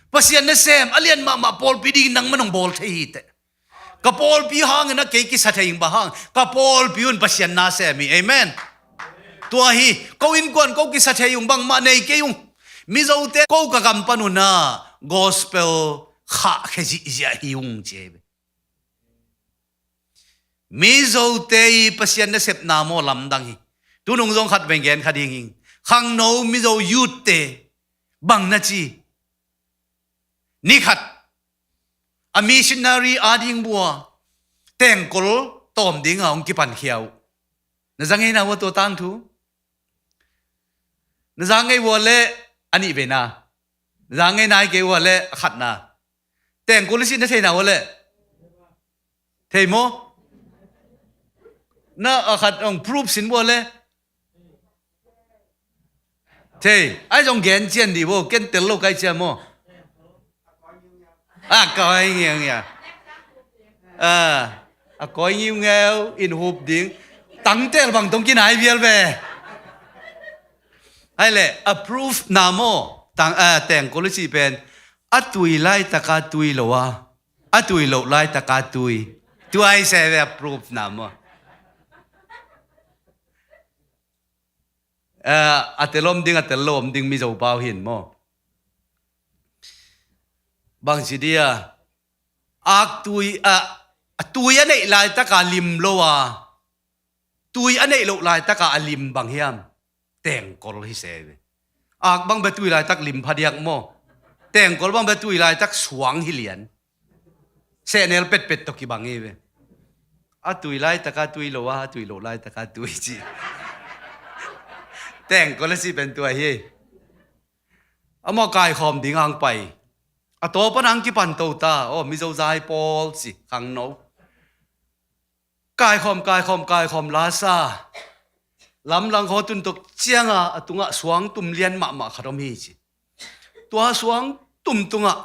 Pasian nasem a lian mahmah pawlpi dingin nangman hong bawl thei hi teh. Ka pawlpi hangin ah kei kisa thei ing, bang hang? Ka pawlpi un Pasian nasem hi. Amen. Tua hi, ko innkuan ko kisa thei ung, bangmah nei kei ung. Mizote ko ka gam pan un ah gospel khahkhia zihziah hi ung, ci hi ve. Mizote i Pasian nasepna maw lamdang hi. Tunung zong khat veng gen kha ding hi ing. Khangno Mizo youth te bang na ci? Ni khat a missionary a ding bua tengkol tawm dinga hong kipankhia uh. Na za ngei na uh a tua tangthu? Na za ngei uh a leh a nih vei na. Na za ngei nai kei uh a leh a khatna. Tengkol i cih na thei na uh a leh? Thei maw? Na a khat hong proof sin uh a leh? Thei. Ai zong gen cian dih bo, ken tel lo kai cian maw? A kawi ngiangia. A, a kawi ngiungeu in hup ding. Tangtel bang tong kinai vial ve. Ai leh, a proof na maw? Tang, a, tengkol i cih pen a tui laitaka tui lo a, a tui loh laitaka tui. Tua i se ve a proof na maw? Eh, a tel om ding, a tel lo om ding Mizo pau hi in maw? Bang ci dia, ak tui, a, a tui a neih laitaka lim lo a, tui a neih loh laitaka a lim bang hiam? Tengkol hi se ve. Ak bang bia tui laitak lim phadiak maw? Tengkol bang bia tui laitak suang hi lian. Sehnel petpet tawh kibang hi ve. A tui laitaka tui lo a, a tui loh laitaka tui ci. Tengkol a cih pen tua hi. Amah kaikhawm ding hong pai. A taw pan hong kipan to ta. Aw, Mizo zai pawl ci, khangno. Kaikhawm, kaikhawm, kaikhawm lasa. Lamlang khaw tun tok cianga a tungah suang tum lian mahmah khat om hi ci. Tua suang tum tungah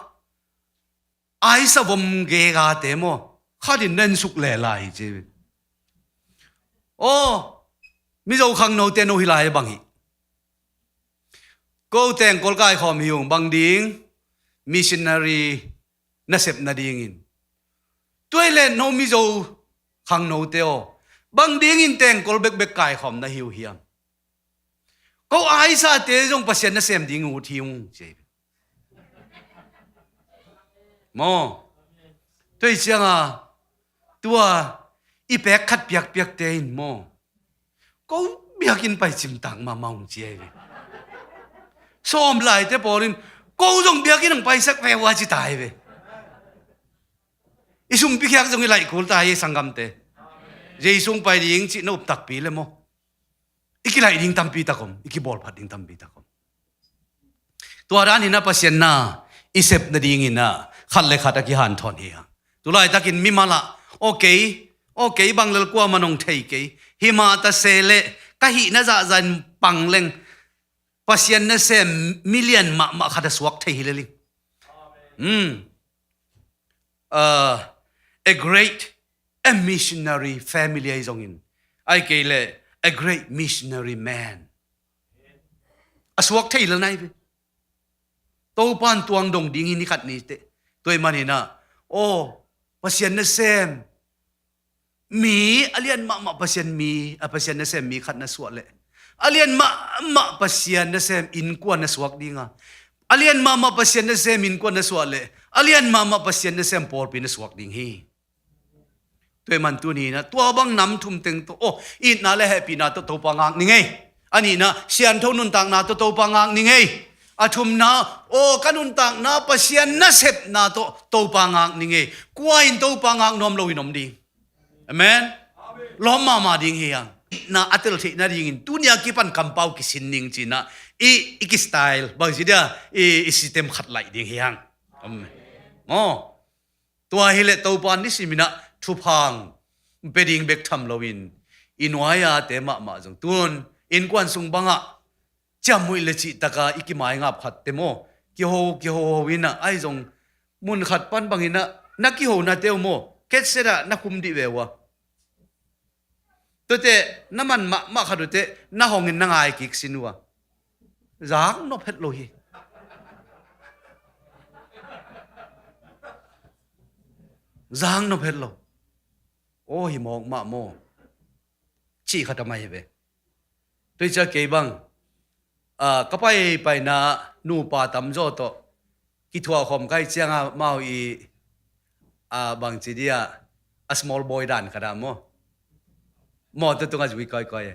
aisa vom gegate maw, khatin nen suk le lai ci. Aw, Mizo khangnote no hi lai bang hi. Ko tengkol kaikhawm hi ung, bang ding? Missionary nasep nadingin. Tua hi leh no Mizo khangnote aw, bang dingin tengkol bekbek kaikhawm na hi uh hiam? Ko aisate zong Pasian nasem ding ut hi ung ci. Maw? Tua hi cianga tua i pek khat piakpiakte in maw, ko biakinn pai cimtak mahmah ung ci ahi ve. Sawm laite pawl in ko zong biakinn hong paisak ve uh a ci ta hi ve. I sumpi khiak zong i laih kul ta hi sanggamte. Jesu hong pai ding cih na up takpi le maw, i kilaih ding tampi tak om, i kibawlphat ding tampi tak om. Tua danin a Pasian na i sep nadingin a khat le khat a kihanthawn hi hang. Tulaitakin mimal ah, okay, okay, bang lel kuaman hong thei kei. Hi mah ta se leh ka hihna zahzah in pang leng Pasian nasem milian mahmah khat a suak thei hi lel ing. Hmm. Uh, a great, a missionary family ahi zongin, ahih kei leh a great missionary man a suak thei lel nai ve. Topan tuang dong ding hi ni khat ni teh. Tua ahih manin ah, aw, Pasian nasem mi, a lian mahmah Pasian mi, a Pasian nasem mi khat na suah leh, a lian mahmah Pasian nasem innkuan na suak ding a, a lian mahmah Pasian nasem innkuan na suah leh, a lian mahmah Pasian nasem pawlpi na suak ding hi. Tua ahih man tuni-in ah tua bang nam thum teng tawh, aw, itna le hehpihna tawh Topa ngak ni ngei. A nihna, siangtho nuntakna tawh Topa ngak ni ngei. A thumna, aw ka nuntakna Pasian nasepna tawh Topa ngak ning ei. Kua in Topa ngak nuam lo in om ding? Amen. Lawm mahmah ding hi hang. Na a tel theih nadingin tuni a kipan kampau kisin ning cinah i, i kistyle bang ci dia, i, i system khat laih ding hi hang. Amen. Maw. Tua hileh Topa nisiminah thupha pia ding bek tham loin i nuai-ate mahmah zong tun innkuan sung bangah ciammuih le cihtaka i kimaingap khatte maw, kiho kihoho inah ahi zong mun khat pan banginah na kihonate uh maw, ketsetah na khum dih ve uh a. Tuate na man mahmah khat uh teh na hongin na ngai kik sin uh a. Zak nop het lo hi. Zak nop het lo. Aw hi mawk mah maw. Cih khat a mai hi ve. Tuicia kei bang, ah, ka paipaina nupa tamzaw tawh kithuah khawm kai cianga mau i, ah, bangci dia, a small boy dan khat ah maw. Maw tu tunga zui kawikawi e.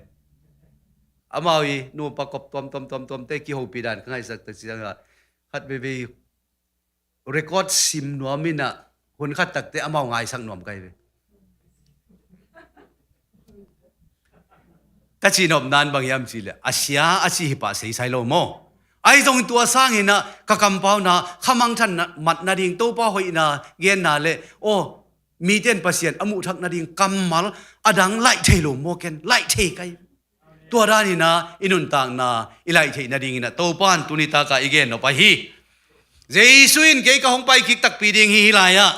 Amau i nupa kop tuamtuam tuamtuamte kihopih dan ka ngaihsak tak cianga khat veivei record sim nuam inah hun khat takte amau ngaisak nuam kai ve. Ka cihnopna in bang hiam cihleh a sia a cih hi pah seisai lo maw. Ahi zongin tua sanginah ka kampauna khamangthan mat nading Topa hoihna genna le aw mite in Pasian a muhthak nading kammal a dang laih thei lo maw, ken laih thei kai. Tua daninah i nuntakna i laih theih nadinginah Topa in tuni takah i gen nop ahi. Jesu in kei ka hong paikik takpi ding hi, hi lai-ah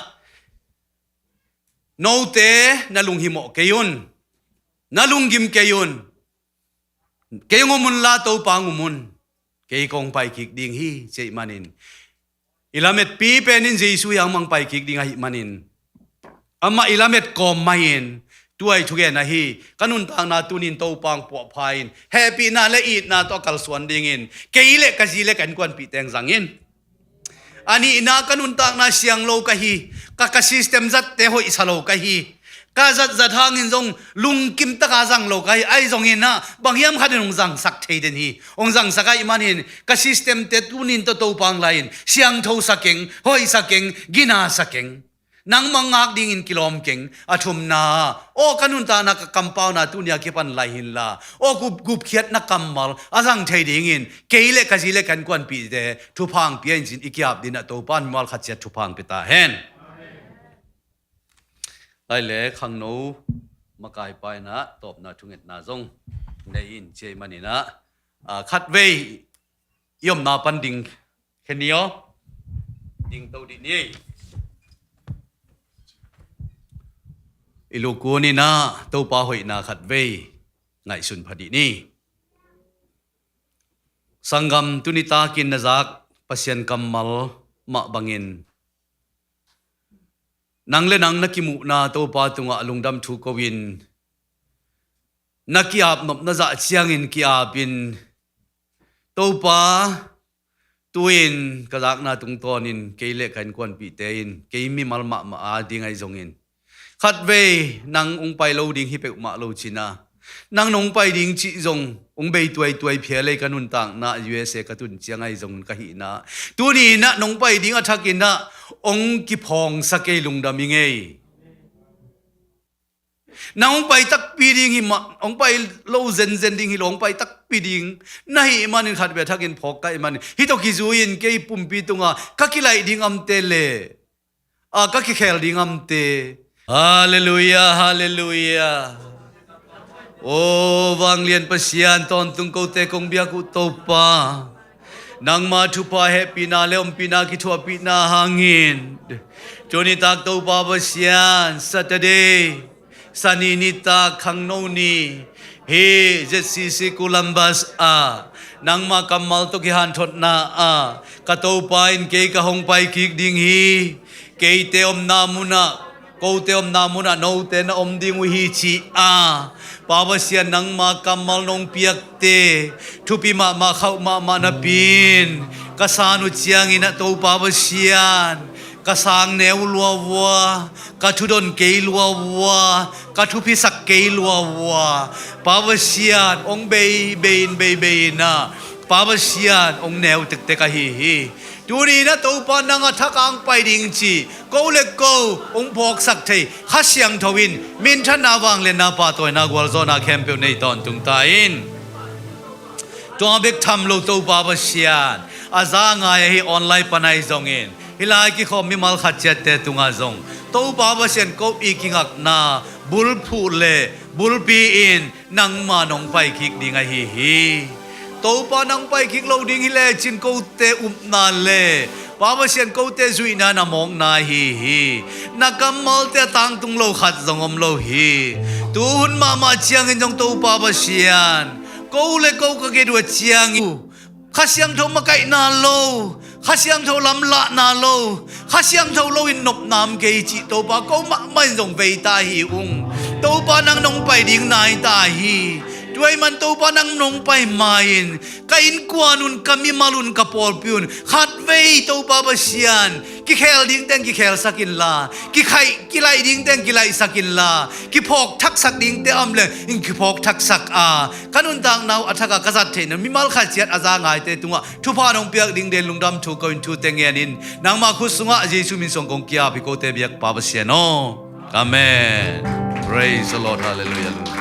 note na lunghimawh kei un, na lunggim kei un. Kei hong um unla Topa hong um un. Kei ka hong paikik ding hi, ci ahih manin i lametpi penin Jesu hi a hong mang paikik ding ahih manin amah i lamet kawm mah in tua i thugen ahi. Ka nuntakna tunin Topa hong puahpha in hehpihna le itna tawh a kalsuan dingin kei le ka zi le ka innkuanpihte hong zang in. A nihna, ka nuntakna siang lo ka hi, ka, ka system zatte hoihsa lo ka hi, ka zatzat hangin zong lungkim taka zang lo ka hi. Ahi zonginah bang hiam khatin hong zangsak thei den hi. Hong zangsak ahih manin ka systemte tunin tawh Topa hong la in siangthosa keng, hoihsa keng, ginasa keng. Nangmah ngak dingin kilawm keng. A thumna, aw ka nuntakna ka kampauna tunia kipan lai hinla aw gup, gupkhiatna kammal a zang thei dingin kei le ka zi le ka innkuanpihte thupha hong pia in cin i ki-ap dinah Topa in mual khat ciat thupha hong pia ta hen. Lai le khangno makai painah tawpna thungetna zong nei in ci ahih maninah, ah, khatvei i omna pan ding khe ni aw. Dingto dih ni. I lukun inah Topa hoihna khatvei ngaihsun pha dih ni. Sanggam, tuni takin na zak Pasian kammal mah bangin nang le nang na kimuhna Topa tungah lungdam thu ko-in na ki-ap nopna zah ciangin ki-apin, Topa, tu-in ka zakna tungtawnin kei le ka innkuanpihte in kei mimal mahmah a ding ahi zongin khatvei nang hong pai lo ding hi peuhmah lo cina, nang nong pai ding cih zong hong bei tuaituai phial ei. Ka nuntakna U S A ka tun ciang ahi zongin ka hihna tuni inah nong pai ding a thakinah hong kiphawngsak ei, lungdam ing ei. Nang hong pai takpi ding hi mah, hong pai lo zenzen ding hi lo, hong pai takpi ding na hih manin khatvei a thakin phawk ka hih manin hih tawh kizui-in kei pumpi tunga ka kilaih ding amte le a ka kikhel ding amte. Halleluiah, halleluiah. Aw vanglian Pasian, tawntung kote kong biak uh Topa, nangma thupha hehpihna le ompihna kithuahpihna hangin tuni tak Topa Pasian, Saturday, Sani nitak khangno ni, hih Z C C Columbus ah nangma kammal tawh kihanthotna ah ka Topa in kei ka hong pai kik ding hi. Keite omna munah, kote omna munah note na om ding uh hi ci-a Pa Pasian, nangma kammal nong piakte thupi mahmah, khauh mahmah napi-in ka san uh ciangin ah Topa Pasian, ka sang neu lua vua, ka thudon kei lua vua, ka thuphisak kei lua vua. Pa Pasian, hong bei bei in, bei bei in ah Pa Pasian hong neu tektek ahi hi. Tuni-in ah Topa nang a thak a hong pai ding cih ko le ko hong phawksak thei Kha Siangtho in minthanna vangliatna pahtawina gualzawhna khempeuh nei tawntung ta in. Tua bek tham lo Topa Pasian a za ngai ahi online pan ahi zongin hih lai kikhawm mimal khat ciatte tungah zong Topa Pasian ko i kingakna bulphuh le bulpi in nangma nong pai kik ding ahi hi. Topa nang pai kik lo ding hi lecin kote upna le Pa Pasian kote zuihna na mawkna ahi hi. Na kammalte a tangtung lo khat zong om lo hi. Tuhun mahmah ciangin zong Topa Pasian ko le ko ka kidua ciangin Kha Siangtho makaihna lo, Kha Siangtho lamlahna lo, Kha Siangtho lo in nopna om kei cih Topa ko mahmah in zong vei ta hi ung. Topa nang nong pai ding nai ta hi. Tua ahih man Topa nang nong pai ma-in ka innkuan un, ka mimal un, ka pawlpi un khatvei Topa Pasian kikhel ding teng kikhelsak inla, kikhaih kilaih ding teng kilaihsak inla, kiphawk thaksak dingte a om le in kiphawk thaksak a, ka nuntakna uh a thak a ka zat theihna mimal khat ciat a za ngaite tungah thupha nong piak ding den lungdam thu ko in thute ngen in nangma khut sungah Jesu min suang kong ki-ap hi kote biak Pa Pasian aw. Amen. Praise the Lord. Hallelujah.